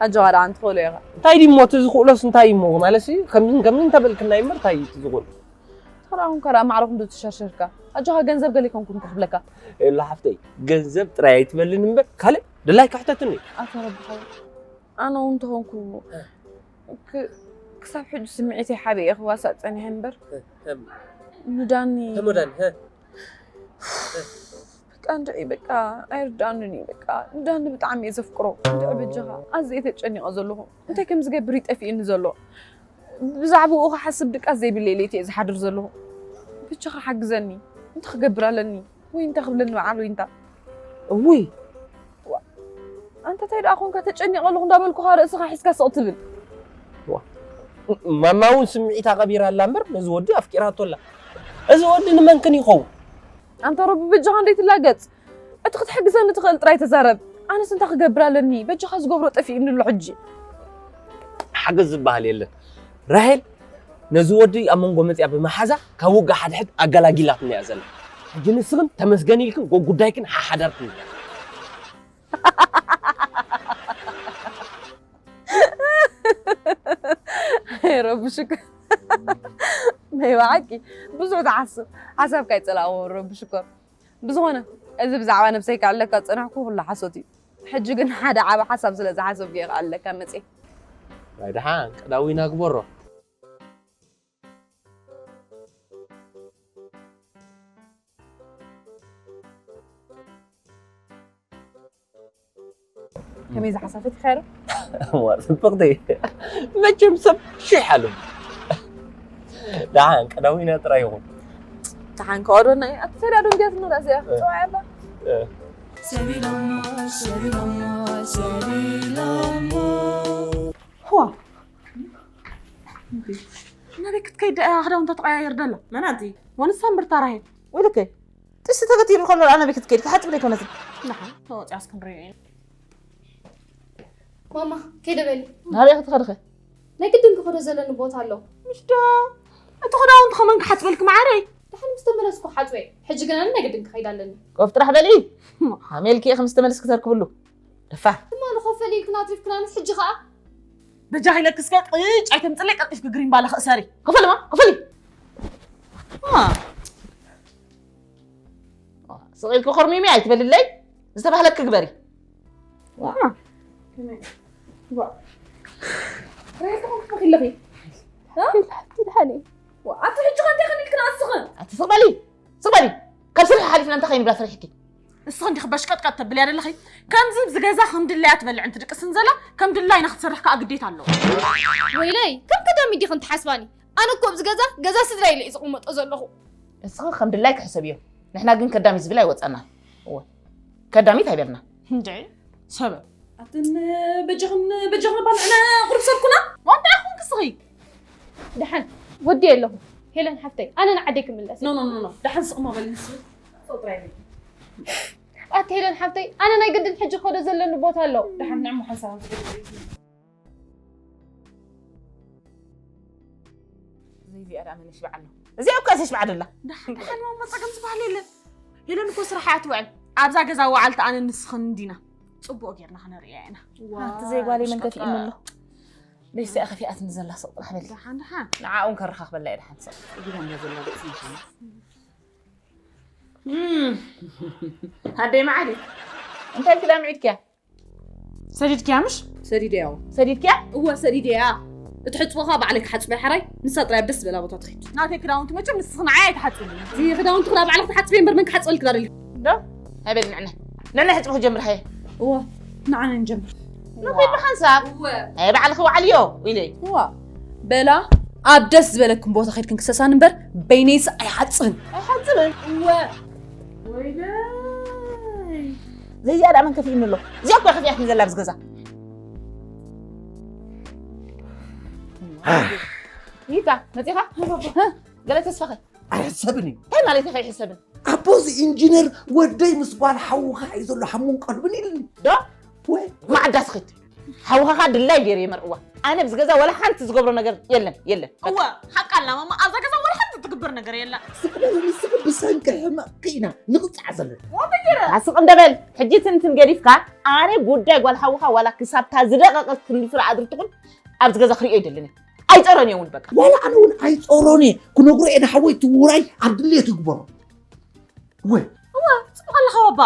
ኣጆኻ ደኣ እንትኽእሎ ኢኻ እንታይ ድሞ እቲ ዝኽእሎስ እንታይ እሞ ማለት ከምዝን ከምዝን እንተበልክናይ እምበር እንታይ እዩ ዝኽእሎ ተራኹም ከራ ማዕረኹም ዶ ትሸርሸርካ ኣጆኻ ገንዘብ ገለ ይኮንኩን ክኽብለካ የላ ሓፍተይ ገንዘብ ጥራይ ኣይትበልን እምበር ካልእ ድላይ ክሕተትኒ ኣቶ ረቢ ሓወይ ኣነ እውን እንተኾንኩ ክ- ክሳብ ሕጂ ስምዒተይ ሓቢኤ ክዋሳእ ፀኒሐ እምበር ንዳኒ ተመዳን በቃ እንድዒ በቃ ኣይርዳእንን እዩ በቃ ንዳኒ ብጣዕሚ እየ ዘፍቅሮ እንድዒ በጃኻ ኣዝየ ተጨኒቐ ዘለኹ እንታይ ከም ዝገብር ይጠፊእኒ ዘሎ ብዛዕባኡ ክሓስብ ድቃስ ዘይብለይ ለይቲ እየ ዝሓድር ዘለኹ በጃኻ ሓግዘኒ እንታይ ክገብር ኣለኒ ወይ እንታይ ክብለኒ በዓል ወይ እንታይ እውይ ኣንታ እንታይ ደኣ ኮንካ ተጨኒቐ ኣለኹ እንዳበልኩኻ ርእስኻ ሒዝካ ስቕ ትብል ማማ እውን ስምዒታ ቀቢራ ኣላ እምበር ነዚ ወዲ ኣፍቂራቶ ኣላ እዚ ወዲ ንመንክን ይኸውን ኣንታ ረቢ በጃኻ እንዴት ትላገጽ እቲ ክትሕግዘኒ ትኽእል ጥራይ ተዛረብ ኣነስ እንታይ ክገብር ኣለኒ በጃኻ ዝገብሮ ጠፊእኒ ኣሎ ሕጂ ሓገዝ ዝበሃል የለን ራሄል ነዚ ወዲ ኣብ መንጎ መፅያ ብመሓዛ ካብ ውግእ ሓድሕድ ኣገላጊላትኒ እያ ዘላ ሕጂ ንስኽን ተመስገን ኢልክን ጎ- ጉዳይክን ሓሓዳርክን። ረቢ ሽኮር። ናይ ብሓቂ ብዙሕ ትሓስብ ሓሳብካ ኣይፀላእዎ ረቢ ሽኮር። ብዝኾነ እዚ ብዛዕባ ነብሰይ ከዕለካ ዝፀናሕኩ ኩሉ ሓሶት እዩ። ሕጂ ግን ሓደ ዓቢ ሓሳብ ስለ ዝሓሰብኩ እየ ከዕለካ መፅየ። ናይ ደሓን ቀዳዊና ግበሮ። ከመይ ዝሓሳፈት ይኸረ? እዋ፣ ጽብቕቲ። መቸም ሰብ ሽሕ ኣሉ። ደሓን ቀዳዊና ጥራይ ይኹን። ደሓን ከወዶና እዩ። ኣቲ ሰሪያ ዶ እንዲያ ትኖራ እዚኣ? ጽዋይ ኣላ። ሰቢሎሞ ሰቢሎሞ ሰቢሎሞ ዋ ናበይ ክትከይድ ደኣ ክዳውንታ ተቐያየር ደላ? መን ኣንቲ? ወንሳ እምብርታ ራሄል። ወልከ ጥስቲ ተገቲሩ ከሎ ኣነ ቤት ክትከይድ ክሓጽብ ዘይኮነትን። ንሓ ተወፂኣስ ክንሪኦ ኢና። ማማ ከይደ በሊ። ናበይ ክትኸድኸ? ናይ ግድን ክኸዶ ዘለኒ ቦታ ኣሎ። ምሽ ዶ እቲ ክዳውንቲ ከመን ክሓፅበልክ መዓረይ? ድሓን ምስ ተመለስኩ ሓፅበ። ሕጂ ግን ኣነ ናይ ግድን ክኸይድ ኣለኒ። ኮፍ ጥራሕ በሊ። ሃሜልኪ ኢኺ ምስ ተመለስኪ ተርክብሉ። ደፋር። ትማሊ ኮፍ በሊ ኢልክና ኣትሪፍክናንስ ሕጂ ኸኣ በጃኺ ኢለኪ እስከ ቅጭ ኣይተምፅለይ ቀልጢፍኪ ግሪን ባለ ክእሰሪ። ክፈሊ ማ ክፈሊ። ስቕ ኢልኪ ኮርሚሚ ኣይትበልለይ። ዝተባህለኪ ግበሪ። ኣቲ ሕጂ ከ እንታይ ከሚልክና ኣስኽን ኣቲ ስቕ በሊ ስቕ በሊ። ካብ ስርሒ ሓሊፍና እንታይ ከይንብላ ስርሕኪ። እስኺ እንዲኺ በሽቀጥቀጥ ተብልያ ደለኺ። ከምዚ ኣብዚ ገዛ ከም ድላያ ትበልዕን ትድቅስን ዘላ ከም ድላይና ክትሰርሕ ከዓ ግዴታ ኣለዎ። ወይለይ ከም ቀዳሚ ዲኽን ትሓስባኒ? ኣነ እኮ ኣብዚ ገዛ ገዛ ስድራ ኢለ እየ ዝቕመጦ ዘለኹ። እስኺ ከም ድላይኪ ሕሰብዮ። ንሕና ግን ከዳሚት ዝብል ኣይወፀናን። እወ ከዳሚት ኣይበልና። እንድዒ ሰበብ ኣትን በጃኽን በጃኽን ባልዕና ቁሩብ ሰብ ኩና። ዋንታ ኹን ክስኺ ደሓን ወዲ ኣለኹ። ሄለን ሓፍተይ ኣነ ንዓደይ ክምለስ። ኖ ኖ ኖ ኖ ደሓን ስቕ ማ በል ንሱ። ሰው ጥራይ በል። ኣቲ ሄለን ሓፍተይ ኣነ ናይ ግድን ሕጂ ከዶ ዘለኒ ቦታ ኣሎ። ደሓን ንዕሞ ሓንሳብ ዝገድል እዩ። ዘይዚኣ ደኣ መን ይሽብዓ ኣሎ? እዚኣ እኮ እያ ተሽብዓ ደላ። ደሓን ደሓን ማማ ጸገም ዝበሃል የለን። ሄለን እኮ ስራሕ እያ ትውዕል። ኣብዛ ገዛ ወዓልቲ ኣነ ንስኽን እንዲና። ጽቡቕ ጌርና ክነርእያ ኢና። ኣቲ ዘይጓለይ መን ከፊእኒ ኣሎ? ደይሲኣ ከፊኣትኒ ዘላ ስቕ ጥራሕ በሊ። ደሓን ደሓን። ንዓኡ እውን ከረኻኽበላ እየ ደሓን ስቕ። እዚኣ እንዳ ዘላ ርእሲ ይሻና። ኣደይ መዓዲ እንታይ ኢልኪ ደኣ ምዒድክያ? ሰዲድክያ ምሽ? ሰዲደያ። ሰዲድክያ? እወ ሰዲደያ። እቲ ሕጽቦኻ ባዕለይ ክሓጽበ ሓራይ ንሳ ጥራይ ኣብ ደስ ዝበላ ቦታ ትኸይድ። ናተይ ክዳውንቲ መቸም ንስኺ ንዓይ ኣይትሓጽብልኒ። እቲ ክዳውንቲ ክዳ ባዕልኺ ትሓጽበ እምበር መን ክሓጽበልኪ ዳደልዩ። ዶ? ሃይ በሊ ንዕነ። ንዕነ ሕጽቢ ክጀምር ሃየ። እወ ንዓነ ንጀምር። ንኺድ ብሓንሳብ። እወ። ሃየ ባዕልኺ ዋዕልዮ ኢለይ። እወ በላ ኣብ ደስ ዝበለክን ቦታ ከድክን ክሰሳን እምበር በይነይስ ኣይሓጽብን። ኣይሓጽብን። እወ። ወይለይ። ዘይዚኣ ደኣ መን ከፊእኒ ኣሎ? እዚኣ እኮ ከፊኣትኒ ዘላ ኣብዚ ገዛ። ይካ መፂኻ? ገለ ተስፋኸ? ኣይሕሰብን እዩ። እንታይ ማለት እዩ ከይሕሰብን? ኣቦ እዚ ኢንጂነር ወደይ ምስ ጓል ሓውኻ እዩ ዘሎ ሓሙን ቀልብን ኢልኒ። ዶ? ወይ ማዕዳ ስኺት ሓውኻኻ ድላይ ገይሩ የመርዕዋ። ኣነ ኣብዚ ገዛ ወላ ሓንቲ ዝገብሮ ነገር የለን የለን። እወ ሓቃ ኣላ ማማ ኣብዛ ገዛ ወላ ሓንቲ ትግበር ነገር የላ። ስቕ በሊ ንስኺ ብሰንኪ ሕመቕኪ ኢና ንቕፃዕ ዘለና። ኣስቕ እንደበል ሕጂ ትንትን ገዲፍካ ኣነ ጉዳይ ጓል ሓውኻ ዋላ ክሳብታ ዝደቐቐት ክንዲ ፍረ ኣድሪ ትኹን ኣብዚ ገዛ ክሪኦ ይደልን ኣይፀሮን እየ እውን በቃ። ዋላ ኣነ እውን ኣይፀሮን እየ ክነግሮ እየ ንሓወይ እቲ ውራይ ኣብ ድሌት ይግበሮ። ወይ እወ ፅቡቕ ኣለኻ ባባ።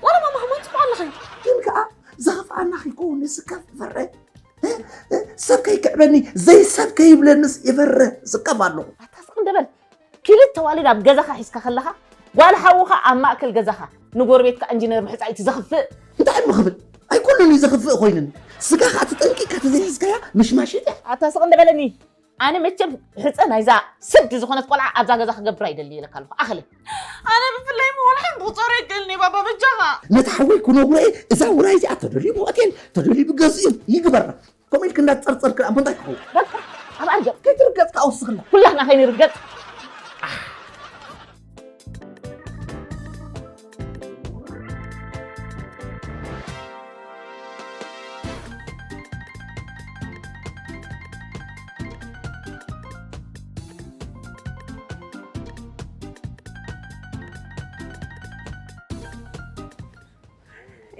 ዋላ ማማ ከማን ፅቡቕ ኣለኺ። ግን ከዓ ዘኽፍኣና ከይከውን ንስከፍ ፈረ ሰብ ከይክዕበኒ ዘይሰብ ከይብለንስ ይፈርህ ዝቀፍ ኣለኹ። ኣታ ስቕ እንደ በል ክልተ ዋልድ ኣብ ገዛኻ ሒዝካ ከለኻ ጓል ሓውኻ ኣብ ማእከል ገዛኻ ንጎረቤትካ እንጂነር ምሕጻይ እቲ ዘኽፍእ እንታይ እሞ ክብል ኣይኩሉን እዩ ዘኽፍእ ኮይኑኒ ስጋኻ ተጠንቂቕካ ተዘይሒዝካያ ምሽማሽጥ እያ ኣታ ስቕ እንደ በለኒ ኣነ መቸም ሕፀ ናይዛ ስድ ዝኾነት ቆልዓ ኣብዛ ገዛ ክገብር ኣይደሊ ኢለካ ኣለኹ ኣኽለ ኣነ ብፍላይ መሆን ሓንቲ ክፀሩ ይክእልኒ ባባ በጃኻ ነቲ ሓወይ ክነግሮ እየ እዛ ውራይ እዚኣ ተደልዩ ብሆቴል ተደልዩ ብገዝኡ ይግበራ ከምኡ ኢልክ እንዳትፀርፀርክ ኣቦ እንታይ ክኸውን ኣብ ኣርገ ከይትርገፅ ክኣውስኽላ ኩላትና ከይንርገፅ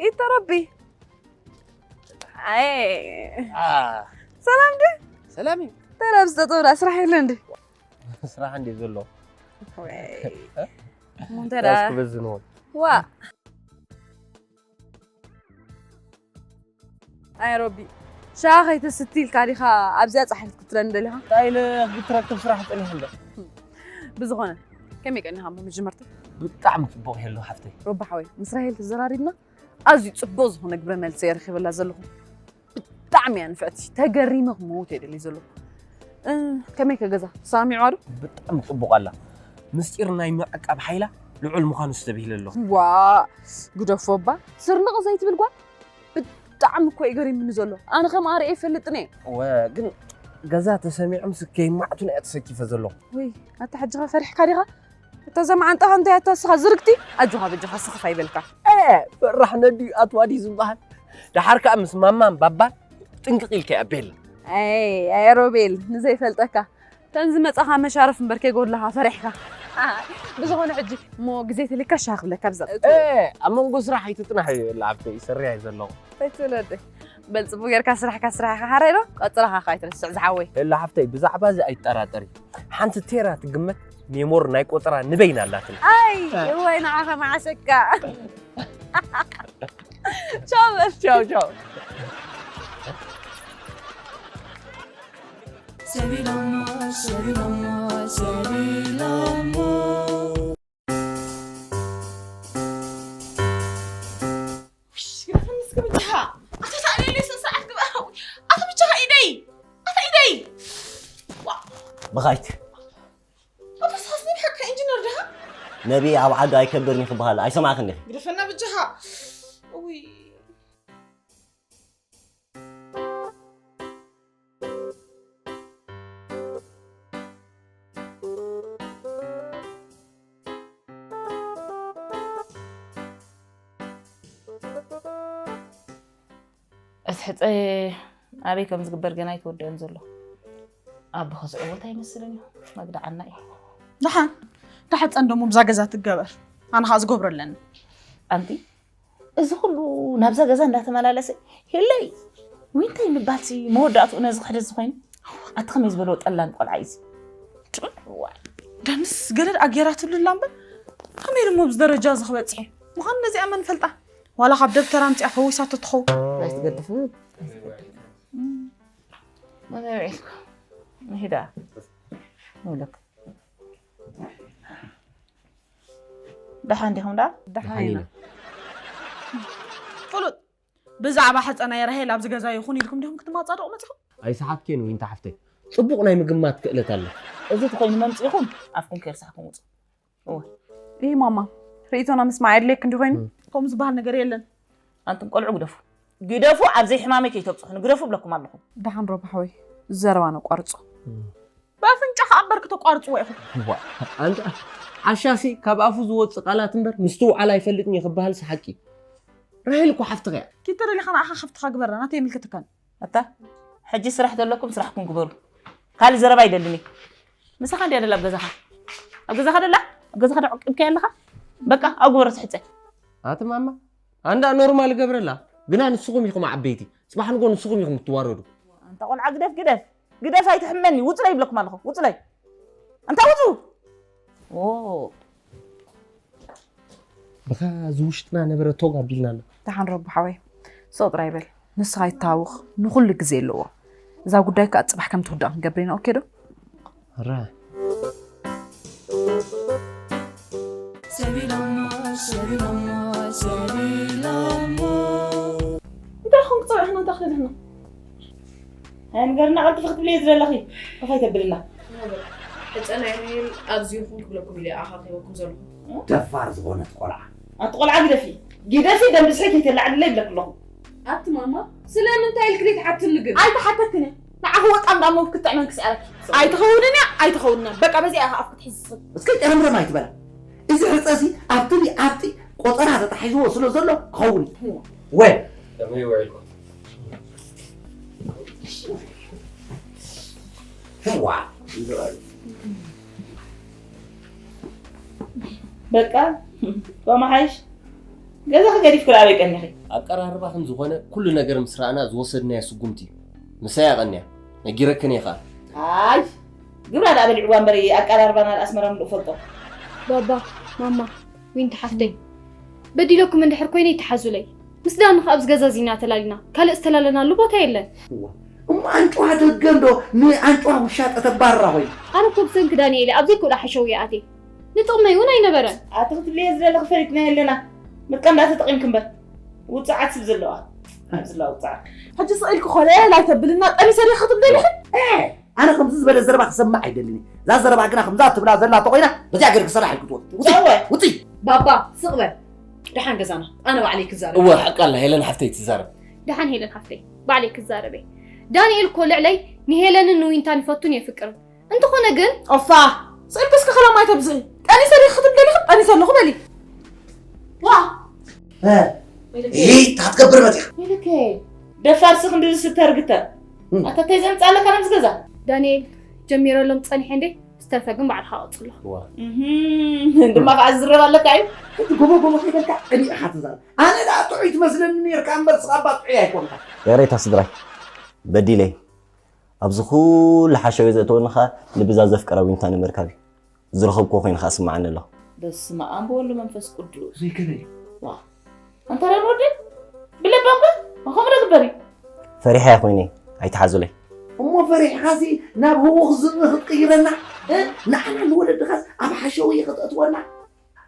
ኢተረቢ። ኣይ አ፣ ሰላም ድ ሰላም እዩ። ተረብ ዝተጠብራ ስራሕ የለ እንዲ ስራሕ እንዴ ዘሎ ሙንተዳ ያስ ክበዝን ሆን ዋ ኣይ ሮቢ ሻ ከይተስቲ ኢልካ ዲኻ ኣብዚኣ ፃሒፍ ክትረን ደሊኻ እንታይ ኢለ ክትረክብ ስራሕ ፀኒሕ እንዶ ብዝኾነ ከመይ ቀኒኻ እሞ መጀመርታ ብጣዕሚ ፅቡቅ የሎ ሓፍተይ ሮቢ ሓወይ ምስ ራሄል ተዘራሪብና ኣዝዩ ፅቡቅ ዝኾነ ግብረ መልሲ እየ ረኺበላ ዘለኹ ብጣዕሚ እያ ንፍዕቲ ተገሪመ ክመውት እየ ደልየ ዘለኹ እ፣ ከመይ ከ ገዛ ተሰማሚዕዋ ዶ ብጣዕሚ ፅቡቅ ኣላ ምስጢር ናይ ምዕቃብ ሓይላ ልዑል ምዃኑ ዝተብሂለ ኣሎ ዋ ግደፎ እባ ስርንቕ ዘይትብል ጓል ብጣዕሚ እኮ እዩ ገሪምኒ ዘሎ ኣነ ከም ኣርኤ ይፈልጥን እየ ወ ግን ገዛ ተሰሚዖም ስከይማዕቱን እያ ተሰኪፈ ዘለኹ ወይ ኣታ ሕጂ ኸ ፈሪሕካ ዲኻ እታ ዘመዓንጣኻ እንታይ ኣታ ስኻ ዝርግቲ ኣጆኻ በጆኻ ስኽፍ ኣይበልካ ፈራሕ ነድዩ ኣትዋዲ ዝበሃል ደሓር ከዓ ምስ ማማን ባባን ጥንቅቕ ኢልካ እያ ቤል ኣይ ኣይ ሮቤል ንዘይፈልጠካ ተን ዝመጻኻ መሻርፍ እምበር ከይጎድለኻ ፈሪሕካ ብዝኾነ ሕጂ እሞ ግዜ ተልካ ሻ ክብለካ ብዛ ኣብ መንጎ ስራሕ ኣይትጥናሕ እዩ ለዓብተይ ይሰርሕ እዩ ዘለኹ ኣይትብለደ በል ጽቡቅ ጌርካ ስራሕካ ስራሕካ ሓራይ ዶ ቀጽራኻ ከይትርስዕ ዝሓወይ የላ ሓፍተይ ብዛዕባ እዚ ኣይጠራጠር እዩ ሓንቲ ቴራ ትግመት ሜሞር ናይ ቆጠራ ንበይና ኣላትና ኣይ እዋይ ንዓኻ መዓሰካ ቻው በል ቻው ቻው ሰቢሎሞ ሰቢሎሞ ሰቢሎሞ ግደፈኒ እስከ ብቻኻ ኣታ ታእለለ ስነ ስርዓት ግበ ኣታ ብቻኻ ኢደይ ኣታ ኢደይ ብኻይት ኣታ ሳስኒ ብሓቂ ኢንጂነር ድኻ ነቢ ኣብ ዓዱ ኣይከብርን እዩ ክበሃል ኣይሰማዕክን ዲኺ ግደፈና ብቻኻ ውይ እቲ ሕፀ ኣበይ ከም ዝግበር ገና ኣይተወደአን ዘሎ ኣቦ ከስዕቦ እንታይ ይመስልን እዩ መግዳዓና እዩ ደሓን እታ ሕፀ እንደሞ ብዛ ገዛ ትገበር ኣነ ከዓ ዝገብሮ ኣለኒ ኣንቲ እዚ ኩሉ ናብዛ ገዛ እንዳተመላለሰ ሄለይ ወይ እንታይ ምባልሲ መወዳእትኡ ነዚ ክሕደት ዝኾይኑ ኣቲ ከመይ ዝበሎ ጠላን ቆልዓ እዩ ደንስ ገለድ ኣጌራትሉ ላ እምበር ከመይ ደሞ ብዚ ደረጃ እዚ ክበፅሕ እዩ ምዃኑ ነዚኣ መን ፈልጣ ዋላ ካብ ደብተራ ኣምፅኣ ፈዊሳቶ ትኸውን ኣይትገድፍን መን ይውዒልኩ ንሂዳ ንብለክ ደሓን ዲኹም ደኣ ደሓን ኢና ፍሉጥ ብዛዕባ ሕፀ ናይ ራሄል ኣብዚ ገዛ ይኹን ኢልኩም ዲኹም ክትማፃደቑ መፅኹም ኣይሰሓትኬን ዊንታ ሓፍተይ ፅቡቕ ናይ ምግማት ክእለት ኣሎ እዚ ተኾይኑ መምፅኢኹም ኣፍኩም ከይርሳሕኩም ውፁ ይህ ማማ ርእቶና ምስማዕ የድልየክ እንዲኾይኑ ከምኡ ዝበሃል ነገር የለን ኣንቱም ቆልዑ ግደፉ ግደፉ ኣብ ዘይሕማመይ ከይተብፅሑኒ ግደፉ ብለኩም ኣለኹ ደሓን ረቢ ሓወይ ዘረባ ነቋርፆ ብኣፍንጫ ከዓ እምበር ክተቋርፅዎ ኢኹም ኣንታ ዓሻሲ ካብ ኣፉ ዝወፅእ ቃላት እምበር ምስትውዓል ኣይፈልጥን እዩ ክበሃልሲ ሓቂ ራሄል እኮ ሓፍትኻ እያ ኪተደሊኻ ንዓኻ ሓፍትኻ ግበራ ናተይ የምልከተካን ኣታ ሕጂ ስራሕ ዘለኩም ስራሕኩም ግበሩ ካልእ ዘረባ ይደልን እዩ ምሳኻ እንድያ ደላ ኣብ ገዛኻ ኣብ ገዛኻ ደላ ኣብ ገዛኻ ዶ ዕቂብካያ ኣለኻ በቃ ኣብ ግበሮ ትሕፀ ኣቲ ማማ ኣንዳ ኖርማል ገብረላ ግና ንስኹም ኢኹም ዓበይቲ ፅባሕ ንጎ ንስኹም ኢኹም እትዋረዱ ኣንታ ቆልዓ ግደፍ ግደፍ ግደፍ ኣይትሕመኒ ውፅለይ ይብለኩም ኣለኹ ውፅለይ ኣንታ ውፁ ብኻ ዝውሽጥና ነበረ ቶግ ኣቢልና ኣሎ ደሓን ረቢ ሓወይ ስቕ ጥራይ በል ንስኻ ይተሃወኽ ንኹሉ ግዜ ኣለዎ እዛ ጉዳይ ከዓ ፅባሕ ከም ትውዳእ ክንገብር ኢና ኦኬ ዶ ራ ሰቢሎሞ ሰቢሎሞ ሰቢሎሞ እንታይ ኾን ክፀብዕና እንታይ ክደልህና ኣይ ንገርና ቀልጥፍ ክትብልየ ዝደለኺ ከፋይ ተብልና ሕፀ ናይ ራሄል ኣብዚ ይኹን ክብለኩም ኢለ ኣኻኺበኩም ዘለኹ ደፋር ዝኾነት ቆልዓ ኣቲ ቆልዓ ግደፊ ግደፊ ደንብስሒ ከይተላዕልለ ይብለክ ኣለኹ ኣቲ ማማ ስለምንታይ ኢልክ ዘይትሓትኒ ግን ኣይተሓተክን እየ ንዓኺ ወጣ እንዳ ሞት ክትጥዕመን ክስዕረኪ ኣይትኸውንን እያ ኣይትኸውንን በቃ በዚኣ ኢኻ ኣፍ ክትሕዚ ዝኽእል እስከ ጨረምረም ኣይትበላ እዚ ሕፀ እዚ ኣብቲ ኣብቲ ቆፀራ ተታሒዝዎ ስለ ዘሎ ክኸውን እዩ ወ ከመይ ውዒልኩም ህዋ በቃ ተመሓይሽ ገዛኺ ገዲፍኪ ኣበይ ቀኒኺ? ኣቀራርባኽን ዝኾነ ኩሉ ነገር ምስ ረኣና ዝወሰድናዮ ስጉምቲ እዩ። ምሳይ ኣቐንያ። ነጊረክን እየ ኸኣ። ኣይ፣ ግብራ ደኣ በሊዕዋ እምበር ኣቀራርባና ደኣ ኣስመራ ምሉእ ፈልጦ። ባባ፣ ማማ፣ ዊንቲ ሓፍተይ፣ በዲለኩም እንድሕር ኮይነ ይተሓዙለይ። ምስ ዳኒ ከኣ ኣብዚ ገዛ እዚና ተላሊና። ካልእ ዝተላለናሉ ቦታ የለን። እዋ፣ እሞ ኣንጭዋ ደገ እንዶ ንኣንጭዋ ውሻጠ ተባርራ ኮይኑ። ኣነ እኮ ብሰንኪ ዳንኤል ኣብ ዘይክእሎ ሓሸውየ ኣትየ። ንጥቕመይ እውን ኣይነበረን። ኣቲ ክትብልዮ ዝደለኺ ፈሊጥናዮ ኣለና። ምጥቃም ደኣ ተጠቒምኪ እምበር። ውጽዓት ስብ ዘለዋ። ኣብ ዘለዋ ውጽዓት። ሕጂ ስቕ ኢልኪ ኮለል ኣይተብልና፣ ጠኒሰ ዲኺ ክትብሊ ኢኺ? እ፣ ኣነ ከምዚ ዝበለ ዘረባ ክሰምዕ ኣይደልን እየ። እዛ ዘረባ ግና ከምዛ ትብላ ዘላ ተኾይና፣ በዚኣ ገይርኪ ሰራሕ ኢልኪ ትወ-፣ ውጺ፣ እወ። ውጺ። ባባ፣ ስቕ በል። ደሓን ገዛና። ኣነ ባዕለይ ክዛረብ። እወ፣ ሓቃ ኣላ፣ ሄለን ሓፍተይ ትዛረብ። ደሓን ሄለን ሓፍተይ፣ ባዕለይ ክዛረብ እየ። ዳንኤል እኮ ልዕለይ ንሄለንን ንዊንታን ይፈቱን የፍቅርን። እንተኾነ ግን ኦፋ፣ ስእልኪ እስከ ከላም ኣይተብዝሒ። ጠኒሰ ዲኺ ክትብሊ ደሊኺ? ጠኒሰ ኣለኹ በሊ። ዋ። እ፣ ኢሂ፣ እንታይ ክትገብር መፂኻ? ኢልከ፣ ደፋርሲ ክንዲ ዝስተር ግተር። እም። ኣታ እንታይ ዘምፅእ ኣለካ ናብዚ ገዛ? ዳንኤል፣ ጀሚረሎም ፀኒሐ እንዴ? ዝተርፈ ግን ባዕልኻ ቀፅሎ። ዋ። እህም፣ ድማ ከዓ ዝዝረብ ኣለካ እዩ። እቲ ጎቦ ጎቦ ከይበልካ ቅኒዕ ኢኻ ትዛረብ። ኣነ ደኣ ጥዑይ ትመስለኒ ነይርካ እምበር፣ ንስኻ እባ ጥዑይ ኣይኮንካ። ይቕሬታ ስድራይ፣ በዲለ። ኣብዚ ኩሉ ሓሸውየ ዘእተወኒ ኸኣ ልቢ እዛ ዘፍቀራ ዊንታ ንምርካብ እዩ። ዝረኸብክዎ ኮይኑ ኸኣ ስምዓኒ ኣሎ። በስመ ኣብ ወወልድ ወመንፈስ ቅዱስ። ዘይከነ እዩ። ዋ። ኣንታ ደኣ ንወደይ፣ ብለባምካ፣ ከምኡ ዶ ግበር እዩ? ፈሪሐ እየ ኮይነ፣ ኣይትሓዙለይ። እሞ ፈሪሕኻሲ ናብ ህዉኽ ዝብኢ ክትቅይረና? እ? ንዓና ንወለድኻስ ኣብ ሓሸውየ ከተእትወና?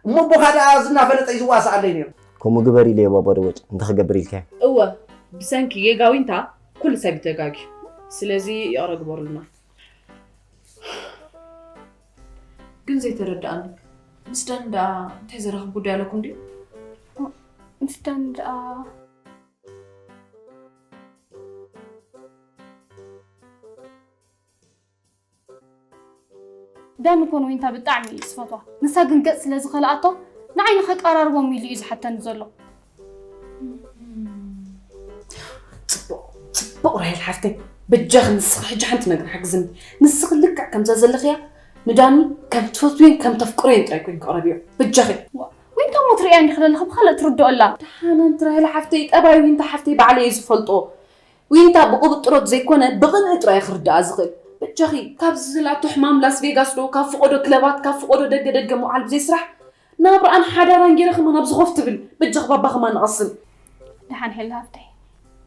እሞ ኣቦኻ ደኣ እዚ እናፈለጠ እዩ ዝዋስኣለይ ነይሩ። ከምኡ ግበር ኢለዮ ባባ ደቦጭ፣ እንታይ ክገብር ኢልካዮ? እወ፣ ብሰንኪ ጌጋ ዊንታ ኩሉ ሰብ እዩ ተጋግዩ። ስለዚ ይቕረ ግበሩልና። ግን ዘይተረድኣኒ፣ ምስ ዳኒ ደኣ እንታይ ዘራኽብ ጉዳይ ኣለኩም ድዩ? ምስ ዳኒ ደኣ ዳኒ እኮ ንዊንታ ብጣዕሚ እዩ ዝፈትዋ። ንሳ ግን ገጽ ስለ ዝኸልኣቶ ንዓይ ንኸቀራርቦም ኢሉ እዩ ዝሓተኒ ዘሎ። ጽቡቕ፣ ጽቡቕ ራሄል ሓፍተይ። በጃኺ ንስኺ ሕጂ ሓንቲ ነገር ሓግዝኒ። ንስኺ ልክዕ ከምዛ ዘለኽያ ንዳኒ ከም ትፈትውዮን ከም ተፍቅርዮን ጥራይ ኮይንኪ ቅረብዮ። በጃኺ። ዋ፣ ዊንታ እሞ ትርእያ እንዲኺ ዘለኺ ብኻልእ ትርድኦ ኣላ። ደሓን ኣንቲ ራሄል ሓፍተይ፣ ጠባይ ዊንታ ሓፍተይ ባዕለይ እየ ዝፈልጦ። ዊንታ ብቕብጥሮት ዘይኮነ ብቕንኢ ጥራይ ክርድኣ ዝኽእል። በጃኺ፣ ካብዚ ዝላቶ ሕማም ላስ ቬጋስ ዶ፣ ካብ ፍቖዶ ክለባት፣ ካብ ፍቖዶ ደገ ደገ ምውዓል ብዘይ ስራሕ፣ ናብርኣን ሓዳራን ገይረ ከማን ኣብዚ ኮፍ ትብል። በጃኺ ባባ ከማን ንቐስን። ደሓን ሄላ ሃፍተይ።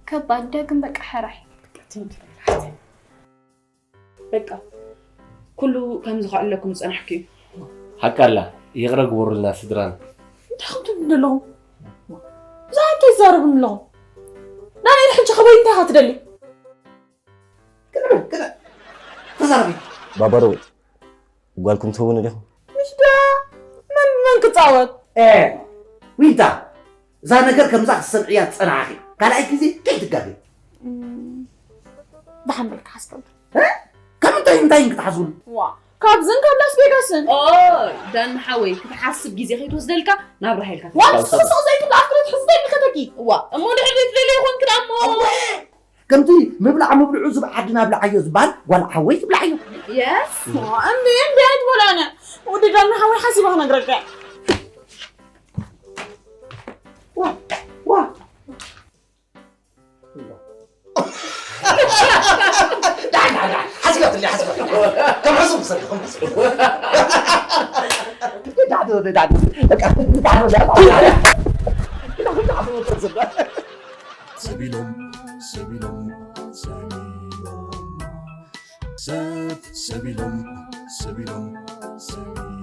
ከባድ ዳግም በቃ ሕራይ። በቃ፣ ኩሉ ከምዚ ከዕለኩም ዝጸናሕኩ እዩ። ሓቃ ኣላ፣ ይቕረ ግበሩልና ስድራና። እንታይ ከም ትብሉ ዘለኹም? ብዛዕባ እንታይ ትዛረቡኒ ኣለኹም? ዳንኤል፣ ሕጂ ከበይ እንታይ ኢኻ ትደሊ? ቅድም፣ ቅድም። ተዛረቢ። ባባ ዳዊት፣ ጓልኩም ትህቡኒ ዲኹም? ምሽ ዳ መን መን ክጻወት? ኤ፣ ዊንታ፣ እዛ ነገር ከምዛ ክትሰምዕያ ዝጸናሕኺ፣ ካልኣይ ግዜ ከይትጋገይ። እም፣ ደሓን በልካ ሓስበሉ። እ? ካብ እንታይ እንታይ ክትሓስብሉ? ዋ፣ ካብዝን ካብ ላስ ቬጋስን። ኦይ፣ ዳኒ ሓወይ፣ ክትሓስብ ግዜ ከይትወስደልካ ናብ ራሄልካ ዋ፣ ክትሓስብ። ንስኺ ስቕ ዘይትብሊ ኣፍቅረት ሕዝተይ ምከተኪ። ዋ፣ እሞ ድሕሪ ዘይትደልዮ ይኾንክ ደኣ እሞ። እወ፣ ከምቲ ምብላዕ ምብልዑ ዝብዓዲ ናብልዓዮ ዝበሃል፣ ጓል ሓወይ ትብልዓዮ። የስ። እምቢ፣ እምቢ ኣይትበል ኣነ። ወዲ ዳኒ ሓወይ ሓሲበ ክነግረካ። ዋ፣ ዋ። ዳሕ፣ ዳሕ፣ ዳሕ። ሓሲባትለይ፣ ሓሲባትለይ። ከም ሕሱም ሰብ፣ ከም ሕሱም። ዳሕ፣ ዳሕ፣ ዳሕ። በቃ፣ ዳሕ፣ ዳሕ፣ ዳሕ። ሰቢሎም፣ ሰቢሎም፣ ሰቢሎም፣ ሰብ፣ ሰቢሎም፣ ሰቢሎም፣ ሰቢሎም።